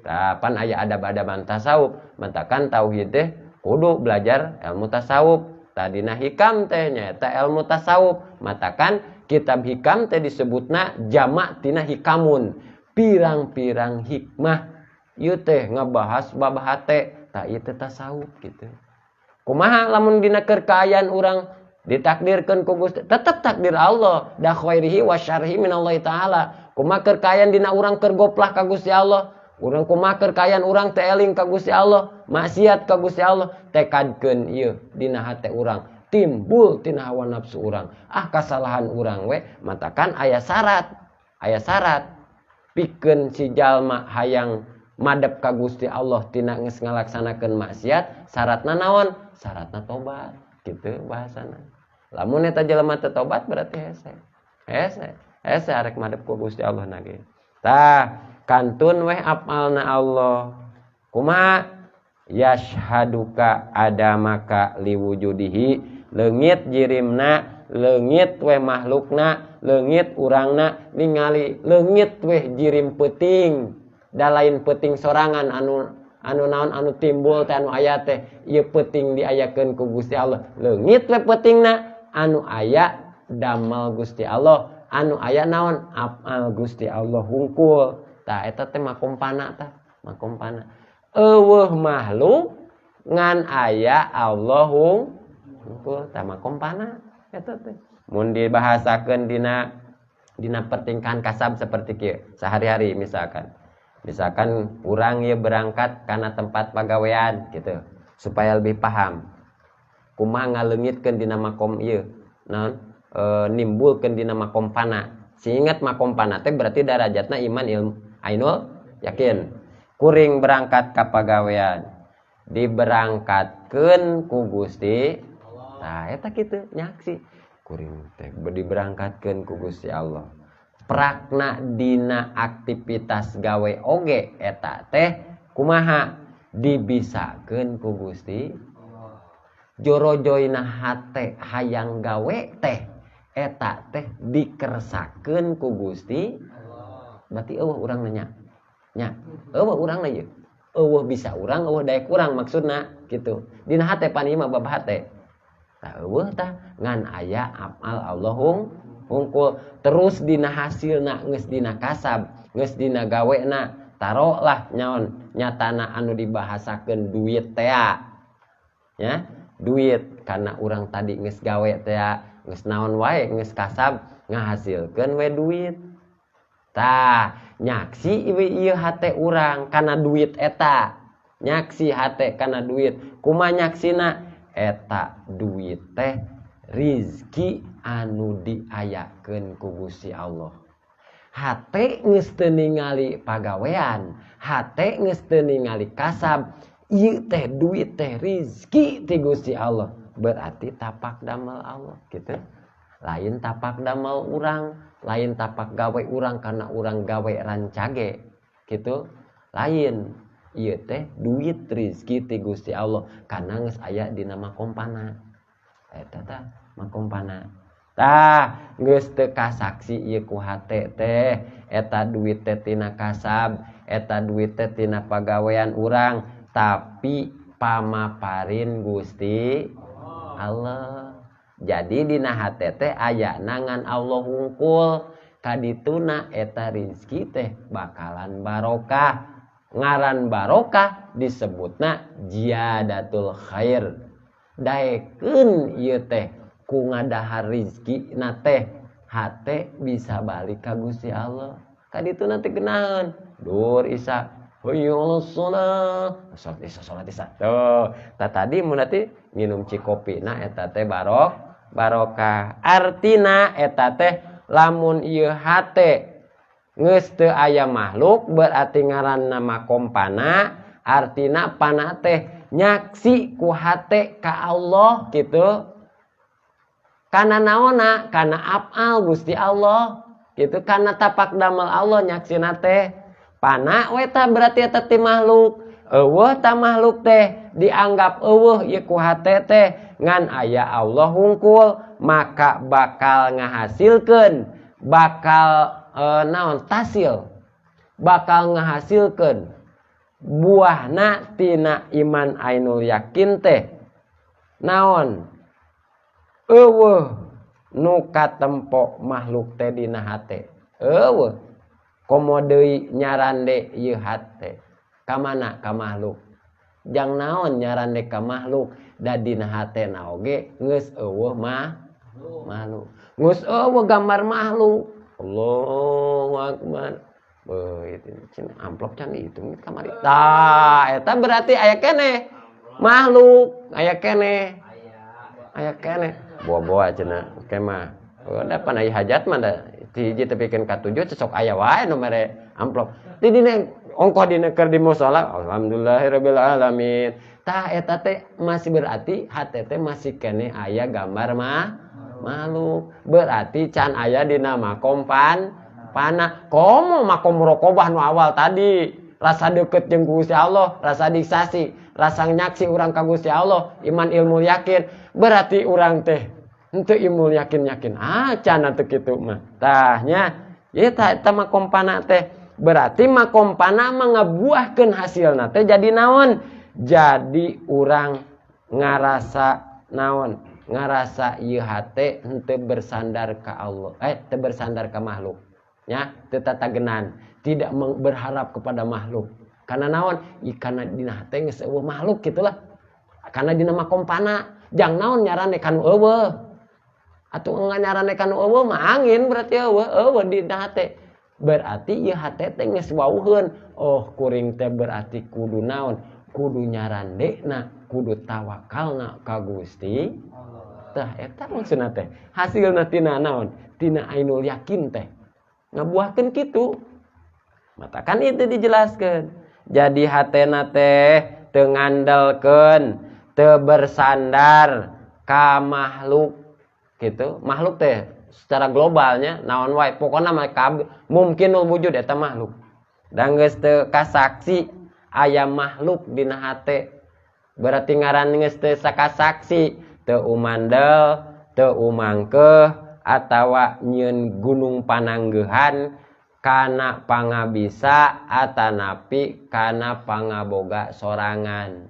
[SPEAKER 1] Tah pan aya adab-adaban tasawuf, matakan tauhid teh kudu belajar ilmu tasawuf. Tadina hikam teh nyaeta ilmu tasawuf. Matakan kitab hikam teh disebutna jamak tina hikamun, pirang-pirang hikmah. Ieu teh ngabahas bab hate, tah ieu teh tasawuf gitu. Kumaha lamun dina keur kaayaan urang ditakdirkeun ku Gusti, tetep takdir Allah, da khairihi wa syarrihi minallahi taala. Kumaha keur kaayaan dina urang keur goplah ka Gusti Allah, urang kumaha keur kaayaan urang teh eling ka Gusti Allah, maksiat ka Gusti Allah, tekadkeun ieu dina hate urang. timbul tina hawa nafsu urang. Ah kasalahan urang we, matakan aya syarat. Aya syarat pikeun si jalma hayang madep ka Gusti Allah tina geus ngalaksanakeun maksiat, syaratna naon? Syaratna tobat, kitu bahasana. Lamun eta jelema teu tobat berarti hese. Hese, hese arek madep ku Gusti Allah na ge. Tah, kantun weh apalna Allah. Kumaha? Yashhaduka adamaka liwujudihi, leungit jirimna, leungit weh makhlukna, leungit urangna ningali leungit weh jirim peuting. Da lain peuting sorangan anu naon anu timbul teh anu aya teh ieu peuting diayakeun ku Gusti Allah. Leungit we peutingna anu aya damel Gusti Allah, anu aya naon apal Gusti Allah hungkul. Tah eta teh makom pana tah, makom pana. Eueuh makhluk ngan aya Allah hungkul, tah makom pana eta teh. Mun dibahasakeun dina pertingkahan kasab seperti kieu sehari-hari misalkan. Misalkan urang ieu berangkat kana tempat pagawean gitu supaya lebih paham. Kumaha ngaleungitkeun dina makom ieu? Naon? Nimbulkeun dina makom pana. Seingat makom pana teh berarti darajatna iman ilmu ainul yakin. Kuring berangkat ka pagawean, diberangkatkeun ku Gusti. Tah eta kitu nyaksi. Kuring teh diberangkatkeun ku Gusti Allah. Prakna dina aktivitas gawe oge eta teh kumaha dibisakeun ku Gusti. Jorojoyna hate hayang gawe teh eta teh dikersakeun ku Gusti. Berarti eueuh urang nanya. Nya, eueuh urang na ieu. Eueuh bisa urang, eueuh daek urang maksudna kitu. Dina hate pan ieu mah bab hate. Tah eueuh tah ngan aya amal Allahung hungkul. Terus dina hasilna geus dina kasab, geus dina gawena, tarolah nyaon nyatana anu dibahasakeun duit tea. Ya, duit karena urang tadi geus gawe tea, geus naon wae geus kasab ngahasilkeun we duit. Tah, nyaksi ieu hate urang kana duit eta. Nyaksi hate kana duit. Kumaha nyaksina? Eta duit teh rizki anu diayakeun ku Gusti Allah. Hate geus teu ningali pagawean, hate geus teu ningali kasab, ieu teh duit teh rizki ti Gusti Allah. Berarti tapak damel Allah gitu. Lain tapak damel urang, lain tapak gawe urang karena urang gawe rancage gitu. Lain ieu teh duit rizki ti Gusti Allah karena geus aya dina makom pana. Eta tah makom pana. Tah geus teu kasaksi ieu ku hate teh eta duit teh tina kasab, eta duit teh tina pagawean urang, tapi pamaparin Gusti Allah. Jadi dina hate teh aya ngan Allah hungkul, kadituna eta rizki teh bakalan barokah. Ngaran barokah disebutna ziyadatul khair. Daekeun ieu teh ku ngadahar rizki na teh hate bisa balik ka Gusti Allah. Kadituna teh geunaheun. Dur isa hayya 'alas shalah, salat isa salat isa. Tuh, tah tadi mun nanti minum cikopi na eta teh barokah. Artina eta teh lamun ieu hate geus teu aya makhluk berarti ngaranna makom pana, artina pana teh nyaksi ku hate ka Allah gitu. Kana naonna? Kana afal Gusti Allah gitu, kana tapak damel Allah nyaksina teh. Pana we tah berarti eta ti makhluk. Eueuh ta makhluk teh dianggap eueuh ieu ku hate teh ngan aya Allah hungkul, maka bakal ngahasilkeun, bakal naon tasil, bakal ngahasilkeun buahna tina iman ainul yakin teh naon eueuh nu katempo makhluk teh dina hate. Eueuh komo deui nyarande ieu hate ka mana? Ka makhluk. Jang naon nyarande ka makhluk da dina hatena oge geus eueuh mah makhluk. Geus eueuh gambar makhluk. Allahu akbar. Beuh itu amplop can dihitung kamari. Tah eta berarti aya keneh makhluk, aya keneh. Aya keneh. Boa-boa cenah ke mah. Udah pan aya hajat mah da ti hiji tepikeun ka 7 sok aya wae nu mere amplop. Di dina ongkoh dina keur di musala alhamdulillahirabbil alamin. Tah eta teh masih berarti hate teh masih keneh aya gambar mah makhluk. Berarti can aya dina makom pana. Komo makom muraqabah nu awal tadi. Rasa deket jeung Gusti Allah, rasa diksasi, rasa nyaksi urang ka Gusti Allah, iman ilmu yakin. Berarti urang teh henteu ilmu yakin-yakin acan atuh kitu mah. Tah nya, ieu tah eta makom pana teh. Berarti makom pana mah ngabuahkeun hasilna teh jadi naon? Jadi urang ngarasa naon? Ngarasa ieu hate henteu bersandar ka Allah, teu bersandar ka makhluk. Nya, teu tatagenan, tidak berharap kepada makhluk. Karena naon? Karena dina hate geus eueuh makhluk gitulah. Karena dina makom pana, jang naon nyarane kanu eueuh. Atuh nyarane kanu eueuh mah angin berarti eueuh, eueuh dina hate. Berarti ieu hate teh geus wauheun. Oh, kuring teh berarti kudu naon? Kudu nyarandena, kudu tawakalna ka Gusti. Tah eta maksudna teh. Hasilna tina naon? Tina ainul yakin teh. Ngabuahkeun kitu. Matakan itu dijelaskan. Jadi hatena teh teu ngandelkeun, teu bersandar ka makhluk gitu. Makhluk teh secara globalnya naon wae pokona mah mungkin wujud eta makhluk. Dan geus teu kasaksi aya makhluk dina hate. Berarti ngaran geus teu sakasaksi, teu umandel, teu umangkeuh atawa nyieun gunung pananggeuhan kana pangabisa atanapi kana pangaboga sorangan.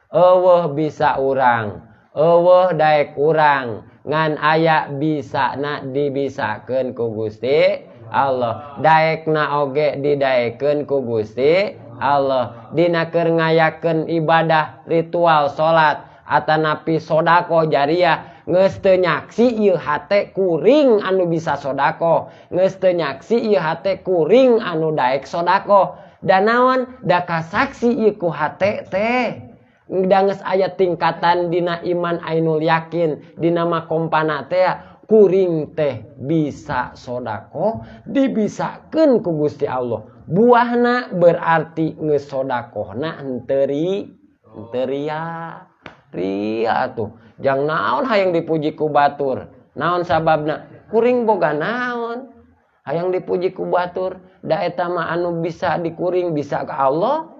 [SPEAKER 1] Eueuh bisa urang, eueuh daek urang, ngan aya bisana dibisakeun ku Gusti Allah. Daekna oge didaekeun ku Gusti Allah. Dina keur ngayakeun ibadah ritual salat atanapi sedekah jariah geus teu nyaksi ieu hate kuring anu bisa sedekah, geus teu nyaksi ieu hate kuring anu daek sedekah. Da naon? Da kasaksi ieu ku hate teh. Da geus aya tingkatan dina iman ainul yakin, dina makom pana teh kuring teh bisa sedekah, dibisakeun ku Gusti Allah. Buahna berarti geus sedekahna henteu ria. Ria atuh. Jang naon hayang dipuji ku batur? Naon sababna? Kuring boga naon? Hayang dipuji ku batur, da eta mah anu bisa dikuring bisa ka Allah.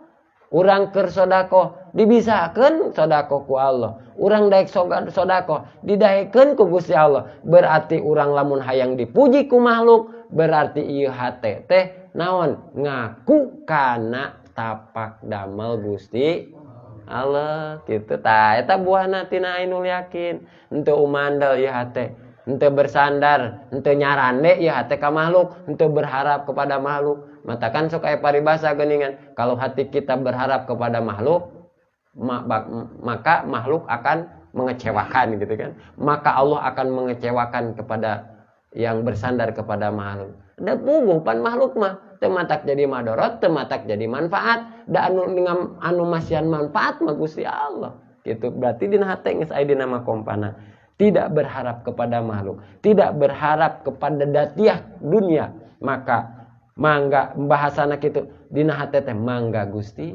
[SPEAKER 1] Urang keur sedekah dibisakeun sedekah ku Allah. Urang daek sedekah didaekeun ku Gusti Allah. Berarti urang lamun hayang dipuji ku makhluk, berarti ieu hate teh naon? Ngaku kana tapak damel Gusti Allah gitu. Tah eta buahna tina ainul yakin. Henteu umandel ieu hate, henteu bersandar, henteu nyarande ieu hate ka makhluk, henteu berharap kepada makhluk. Matakan sok aya paribasa geuningan, kalau hati kita berharap kepada makhluk, maka makhluk akan mengecewakan gitu kan. Maka Allah akan mengecewakan kepada yang bersandar kepada makhluk. Da puguh pan makhluk mah teu matak jadi madorot, teu matak jadi manfaat. Da anu ngam, anu masihan manfaat mah Gusti Allah. Gitu. Berarti dina hate geus aya dina makom pana. Tidak berharap kepada makhluk, tidak berharap kepada datiah dunia, maka mangga bahasana kitu dina hate teh mangga Gusti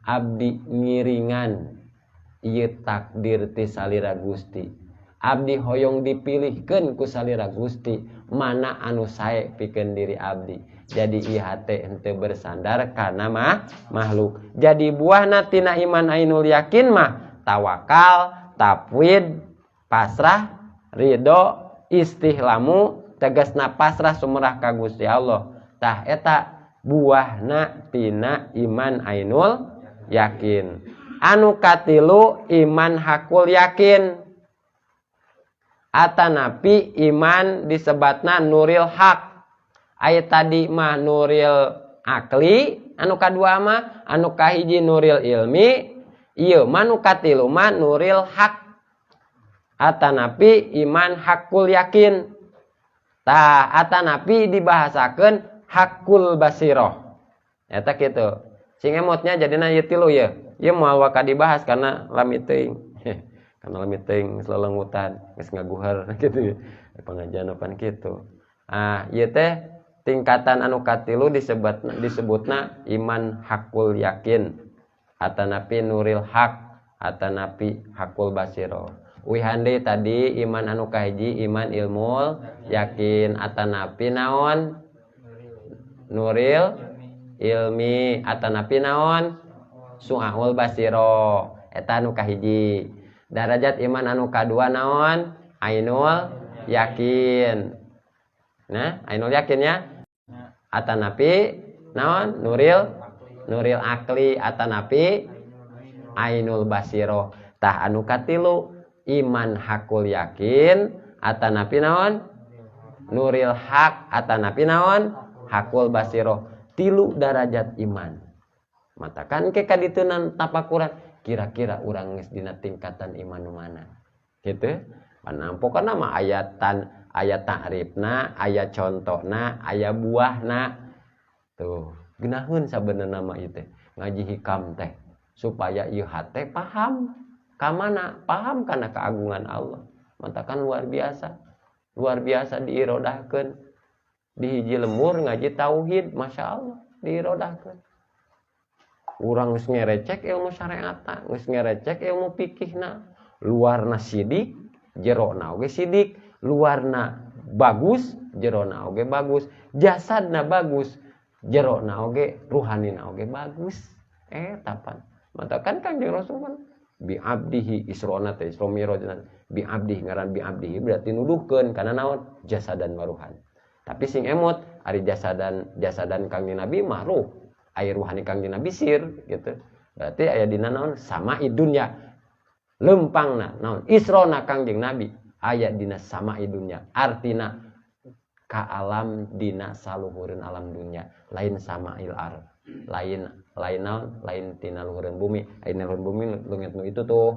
[SPEAKER 1] abdi ngiringan ieu takdir ti salira Gusti. Abdi hoyong dipilihkeun ku salira Gusti mana anu sae pikeun diri abdi. Jadi ieu hate henteu bersandar kana makhluk. Jadi buahna tina iman ainul yakin mah tawakal, tafwid, pasrah, ridho, istihlamu, tegasna pasrah sumrah ka Gusti Allah. Tah eta buahna tina iman ainul yakin. Anu katilu iman hakul yakin. Atanapi iman disebatna nuril hak. Aya tadi mah nuril akli, anu kadua mah anu kahiji nuril ilmi, ieu mah nu katilu mah nuril hak. Atanapi iman hakul yakin. Tah atanapi dibahasakeun hakul basiroh. Eta kitu. Sing emotnya jadina ieu tilu ye. Ieu moal waka dibahas karena lami teuing. Kana lami teuing geus lelengutan, geus ngaguher gitu. Pengajian pan kitu. Ah, ieu teh tingkatan anu katilu disebutna iman hakul yakin atanapi nuril hak atanapi hakul basiro. Uihan deui tadi iman anu kahiji iman ilmul yakin atanapi naon nuril ilmi atanapi naon su'aul basiro eta anu kahiji. Darajat iman anu kadua naon ainul yakin. Nah, ainul yakin ya atanapi naon nuril akli atanapi ainul basiro. Tah anu katilu iman hakul yakin atanapi naon nuril hak atanapi naon hakul basiro. Tilu darajat iman. Matakan ke kaditunan tapakuran kira-kira urang geus dina tingkatan iman nu mana gitu. Panampokna mah ayatan aya ta'rifna, aya contohna, aya buahna. Tuh, geunaheun sabenerna mah ieu teh ngaji hikam teh supaya ieu hate paham ka mana, paham kana keagungan Allah. Matakan luar biasa. Luar biasa diirodahkeun. Di hiji lembur ngaji tauhid, Masya Allah, diirodahkeun. Urang geus ngerecek ilmu syariatna, geus ngerecek ilmu fikihna, luarna sidik, jerona oge sidik, luarna bagus, jerona oge bagus, jasadna bagus, jerona oge, ruhanina oge bagus. Tapan. Matakan Kangjeng Rasul kan bi abdihi isrona teh isra mi'rajna bi abdihi ngaran bi abdihi berarti nuduhkeun kana naon jasadan waruhan. Tapi sing emot ari jasadan Kangjeng Nabi mah ruh, ari ruhani Kangjeng Nabi sir gitu. Berarti aya dina naon sama idunya. Lempangna naon isrona Kangjeng Nabi aya dina sama idunya. Artina ka alam dina saluhureun alam dunya, lain sama il ar, lain naon, lain tina luhureun bumi. Aya luhureun bumi leungit nu itu tuh.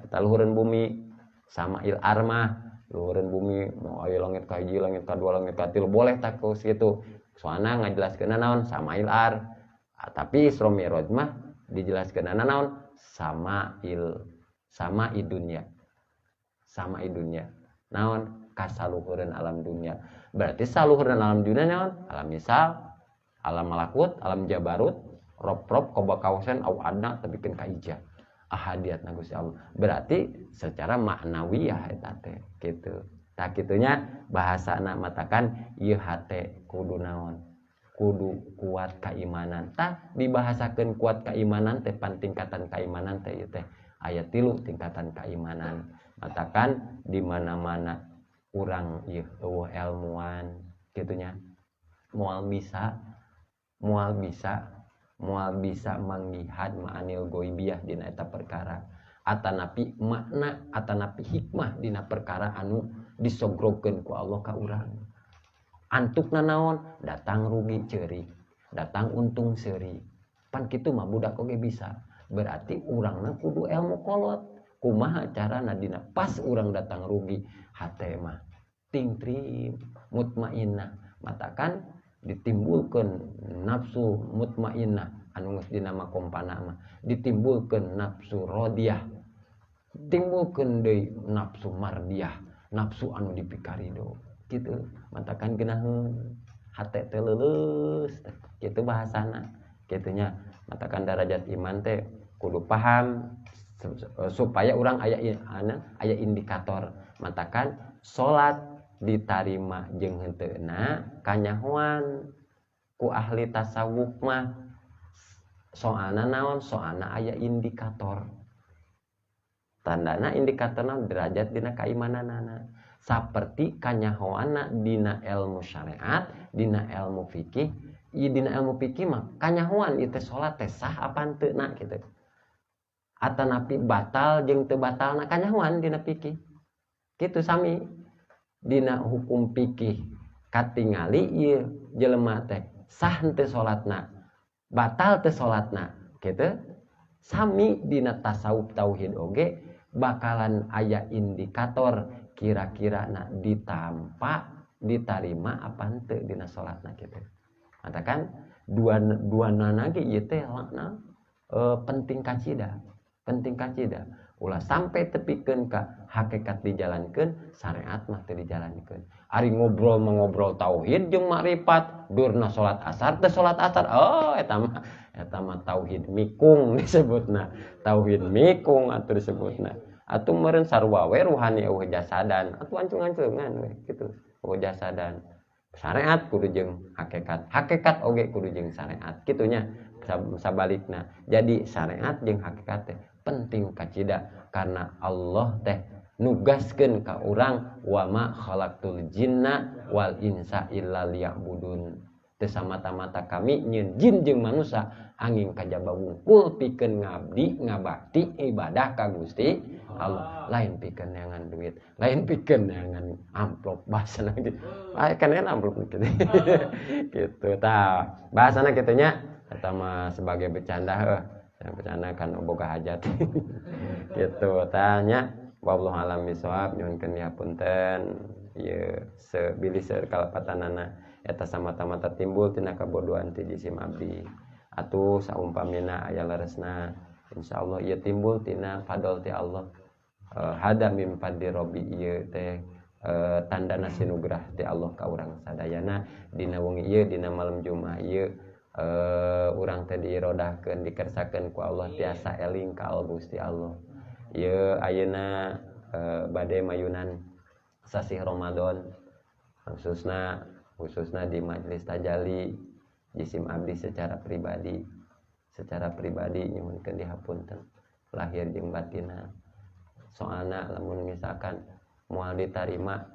[SPEAKER 1] Eta luhureun bumi sama il ar mah luhureun bumi mau aya langit ka hiji, langit ka dua, langit ka tilu boleh tak kos gitu. Soalna ngajelaskeunna naon sama il ar. Tapi Isra Mi'raj mah dijelaskeunna naon sama il sama idunya. Sama idunya. Naon kasaluhureun alam dunia. Berarti saluhureun alam dunia naon? Alam misal, alam malakut, alam jabarut, rob-rob koba kausen au adna tebikeun ka ija. Ahadiatna Gusti Allah. Berarti secara maknawiyah eta teh kitu. Tah kitunya bahasana matakan ieu hate kudu naon? Kudu kuat keimanan. Tah dibahasakeun kuat keimanan teh pan tingkatan keimanan teh ieu teh aya 3 tingkatan keimanan. Matakan di mana-mana urang ieu eueuh ilmuan kitunya. Moal bisa manggihad ma'anil goibiyah dina eta perkara atanapi makna atanapi hikmah dina perkara anu disogrokeun ku Allah ka urang. Antukna naon datang rugi ceurik, datang untung seuri. Pan kitu mah budak oge bisa. Berarti urangna kudu ilmu kolot. Kumaha carana dina pas urang datang rugi hate mah tingtrim mutmainnah. Matakan ditimbulkeun nafsu mutmainnah anu geus dina makompana mah, ditimbulkeun nafsu rodiyah, timbulkeun deui nafsu mardiyah, nafsu anu dipikarido kitu. Matakan geunaheun hate teh leuleus kitu bahasana kitunya. Matakan darajat iman teh kudu paham supaya urang aya aya indikator. Matakan salat ditarima jeung henteuna kanyahoan ku ahli tasawuf mah soalna naon, soalna aya indikator. Tandana indikatorna derajat dina kaimananana. Saperti kanyahoanna dina ilmu syariat, dina ilmu fikih. Ieu dina ilmu fikih mah kanyahoan ieu teh salat teh sah apa henteu na kitu. Atanapi batal jeung teu batalna kanyahoan dina fikih. Kitu sami dina hukum fikih katingali ieu jelema teh sah henteu salatna, batal teu salatna kitu. Sami dina tasawuf tauhid oge bakalan aya indikator kira-kira na ditampa ditarima apa henteu dina salatna kitu. Matakan dua nana ge ieu teh lakna penting kacida. Penting kacida. Ulah sampai tepikeun ka hakikat dijalankeun, syariat mah teu dijalankeun. Ari ngobrol mengobrol tauhid jeung makrifat, durna salat asar teu salat asar. Oh, eta mah tauhid mikung disebutna. Tauhid mikung atuh disebutna. Atuh meureun sarua we ruhani eueuh jasadan, atuh ancung-ancungan we kitu. Eueuh jasadan. Syariat kudu jeung hakikat, hakikat oge kudu jeung syariat kitunya sabalikna. Jadi syariat jeung hakikat teh penting kacida karena Allah teh nugaskeun ka urang wa ma khalaqtul jinna wal insa illa liya'budun. Teu samata-mata kami nyeun jin jeung manusa angin kajaba wungkul pikeun ngabdi ngabakti ibadah ka Gusti Allah, lain pikeun neangan duit, lain pikeun neangan amplop bahasana gitu. Ah kan amplop gitu. Gitu tah bahasana kitu nya eta mah sebagai bercanda heuh. Bercanda kan boga hajat. Gitu tanya wallahu alam bisawab, nyuhunkeun dihapunten ieu sebilih seueur kalepatanana eta samata-mata timbul tina kabodohan ti jisim abdi. Atuh saumpamina aya leresna insyaallah ieu timbul tina fadl ti Allah. Hada mim fadli rabbi ieu teh tandana sinugrah ti Allah ka urang sadayana dina wengi ieu dina malam Jumat ieu. Urang teh diirodahkeun dikersakeun ku Allah tiasa eling ka Gusti Allah. Ieu ayeuna bade mayunan sasih Ramadan khususna di majelis tajali jisim abdi secara pribadi nyuhunkeun dihapunten lahir jeung batinna. Soalna lamun misalkan moal ditarima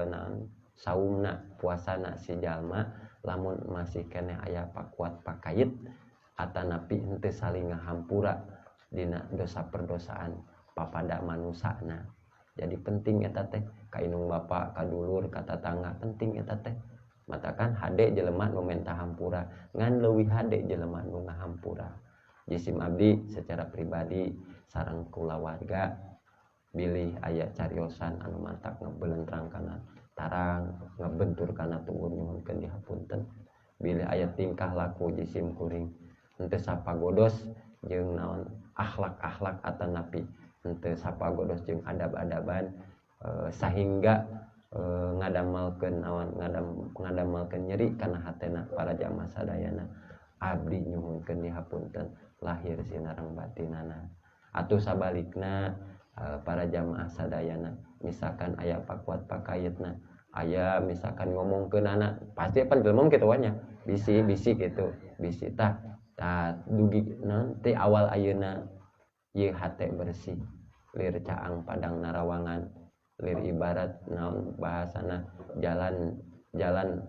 [SPEAKER 1] naon saumna puasana si jalma lamun masih keneh aya pakuat pakait atanapi henteu saling ngahampura dina dosa perdosaan papada manusana. Jadi penting eta teh ka indung bapa, ka dulur, ka tatangga penting eta teh. Matakan hade jelema nu menta hampura ngan leuwih hade jelema nu ngahampura. Jisim abdi secara pribadi sareng kulawarga bilih aya cariosan anu mantak ngebelentrang kana tarang ngebentur kana tuur nyuhunkeun dihapunten. Bilih aya tingkah laku jisim kuring henteu sapagodos jeung naon akhlak-akhlak atanapi henteu sapagodos jeung adab-adaban sahingga ngadamalkeun naon ngadamalkeun nyeri kana hatena para jamaah sadayana. Abdi nyuhunkeun dihapunten lahir sinareng batinana. Atuh sabalikna para jamaah sadayana misalkan aya pakuat pakayetna aya misalkan ngomongkeun anak pasti pan jelema kitu nya bisi-bisi gitu bisi tah dugi nanti awal ayeuna ieu hate bersih lir caang padang narawangan lir ibarat naon bahasana jalan jalan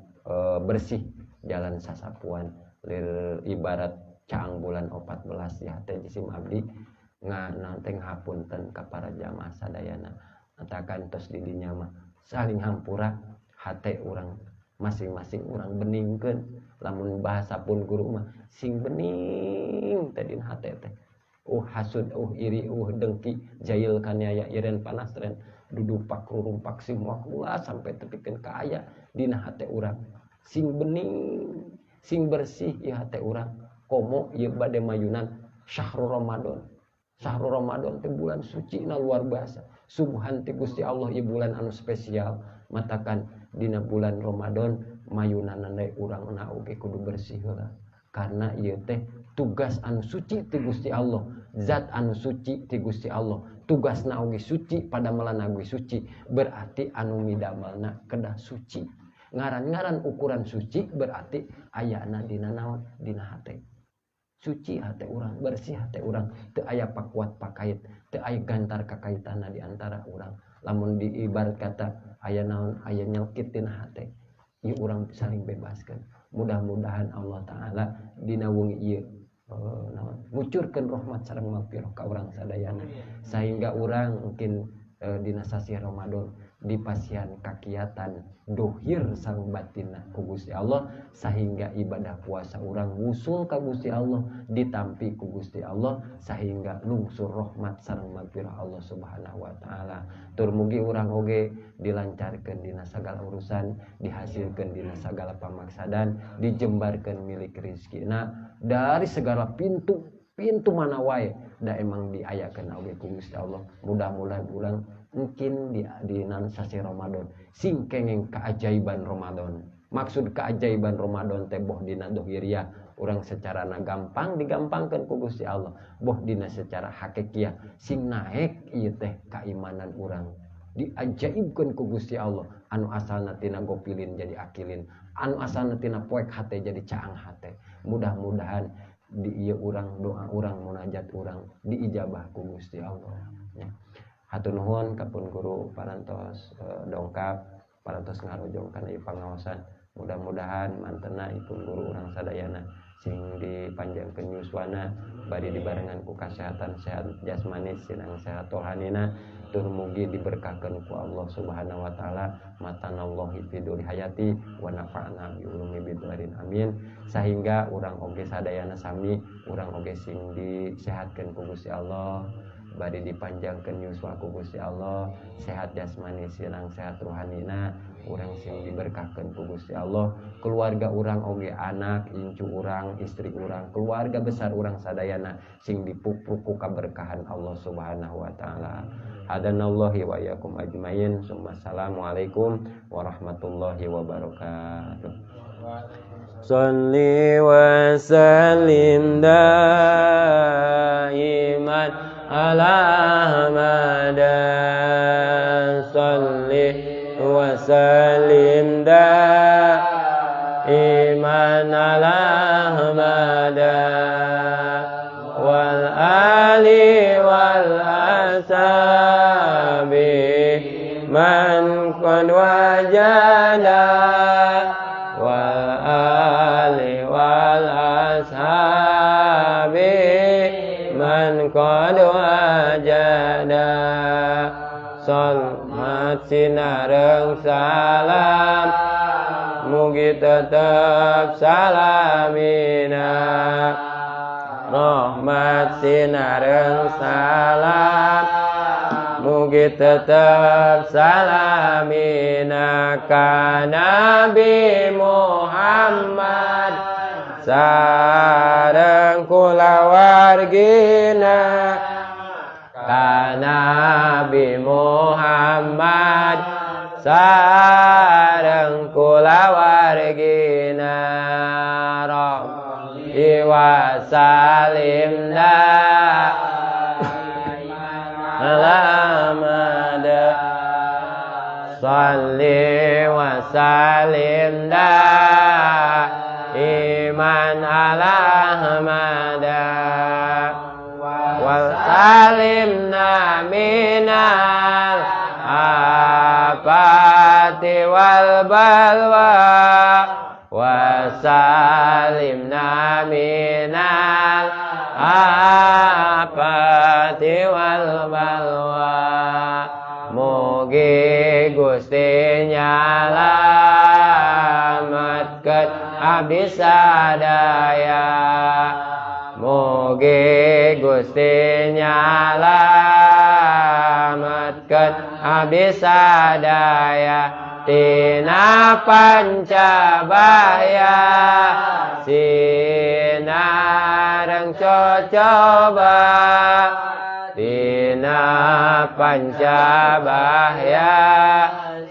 [SPEAKER 1] bersih jalan sasapuan lir ibarat caang bulan 14 ya hate jisim abdi nanti ngapunten ka para jamaah sadayana katakan tos di dinya mah saling hampura hate urang masing-masing urang beningkeun lamun bahasa pun guru mah sing bening teh dina hate teh hasud iri dengki jail kaniaya iren panas ren dudupak rurumpak simua kula sampai tepikeun ka aya dina hate urang sing bening sing bersih ieu hate urang komo ieu bade mayunan syahrul Ramadan. Syahrul Ramadan teh bulan suci na luar biasa. Subhan ti Gusti Allah ieu bulan anu spesial. Matakan dina bulan Ramadan mayunanna urang na oge kudu bersih heula. Karena ieu teh tugas anu suci ti Gusti Allah, zat anu suci ti Gusti Allah. Tugasna oge suci, padamelan oge suci. Berarti anu midamelna kedah suci. Ngaran-ngaran ukuran suci berarti ayana dina naon? Dina hate. Suci hate urang, bersih hate urang, teu aya pakuat pakait, teu aya gantar kakaitana di antara urang. Lamun diibarat kata aya naon, aya nyelkit dina hate, ieu urang saling bebaskeun. Mudah-mudahan Allah Ta'ala dina wengi ieu naon ngucurkeun rahmat sareng magfirah ka urang sadayana sehingga urang mungkin dina sasih Ramadan dipasihan kakiatan dohir sareng batinna ku Gusti Allah sehingga ibadah puasa urang wusul ka Gusti Allah ditampi ku Gusti Allah sehingga lungsur rahmat sareng magfirah Allah Subhanahu wa taala. Tur mugi urang oge dilancarkeun dina sagala urusan, dihasilkeun dina sagala pamaksadan, dijembarkeun milik rezekina dari segala pintu Pintu mana wae da emang diayakeun oge ku Gusti Allah. Mudah-mudahan urang mungkin di sasi Ramadan sing kenging keajaiban Ramadan. Maksud keajaiban Ramadan teh boh dina dohiriah urang secara na gampang digampangkeun ku Gusti Allah, boh dina secara hakikiah sing naek ieu teh keimanan urang diajaibkeun ku Gusti Allah, anu asalna tina gopilin jadi akilin, anu asalna tina poek hate jadi caang hate. Mudah-mudahan di ieu urang doa urang munajat urang diijabah ku Gusti Allah ya. Hatur nuhun ka pun guru parantos dongkap parantos ngarojong kana ieu pangaosan. Mudah-mudahan mantena ipun guru urang sadayana sing dipanjangkeun yuswana bari dibarengan ku kasehatan sehat jasmani sinang sehat rohanina, tur mugi diberkahkeun ku Allah Subhanahu wa taala, matanallahi fi duri hayati wa nafa'na bi ulumi bidwarin amin. Sehingga urang oge sadayana sami urang oge sing disehatkeun ku Gusti Allah, bari dipanjangkeun yuswa ku Gusti Allah, sehat jasmani sinang sehat rohanina, urang sing diberkahkeun ku Gusti Allah, keluarga urang oge anak incu urang istri urang keluarga besar urang sadayana sing dipupuk ku kaberkahan Allah Subhanahu wa taala. Hadanallahi wa iyyakum ajmain. Assalamualaikum warahmatullahi wabarakatuh. Shalli wa sallim daiman ala Ahmad, shalli wa sallim daiman ala Ahmad wal ali wal ashabi man qad wajada wal ali wal ashabi man qad wajada. Salmat sinareng salam mugi tetep salamina, rahmat sinareng salam mugi tetep salamina ka Nabi Muhammad sareng kulawargina, ka Nabi Muhammad sareng kulawargina, rabbi wa salimna ala salli wa salim daiman ala Ahmad wa salimna minal afati wal balwa wa salimna minal afati wal balwa. Mugi Gusti nyalametkeun abdi sadaya, mugi Gusti nyalametkeun abdi sadaya tina pancabaya sinareng cocoba, tina pancabahya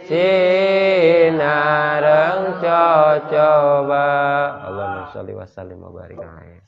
[SPEAKER 1] sinareng cocoba. Allahumma sholli wa sallim wa barik alaihi.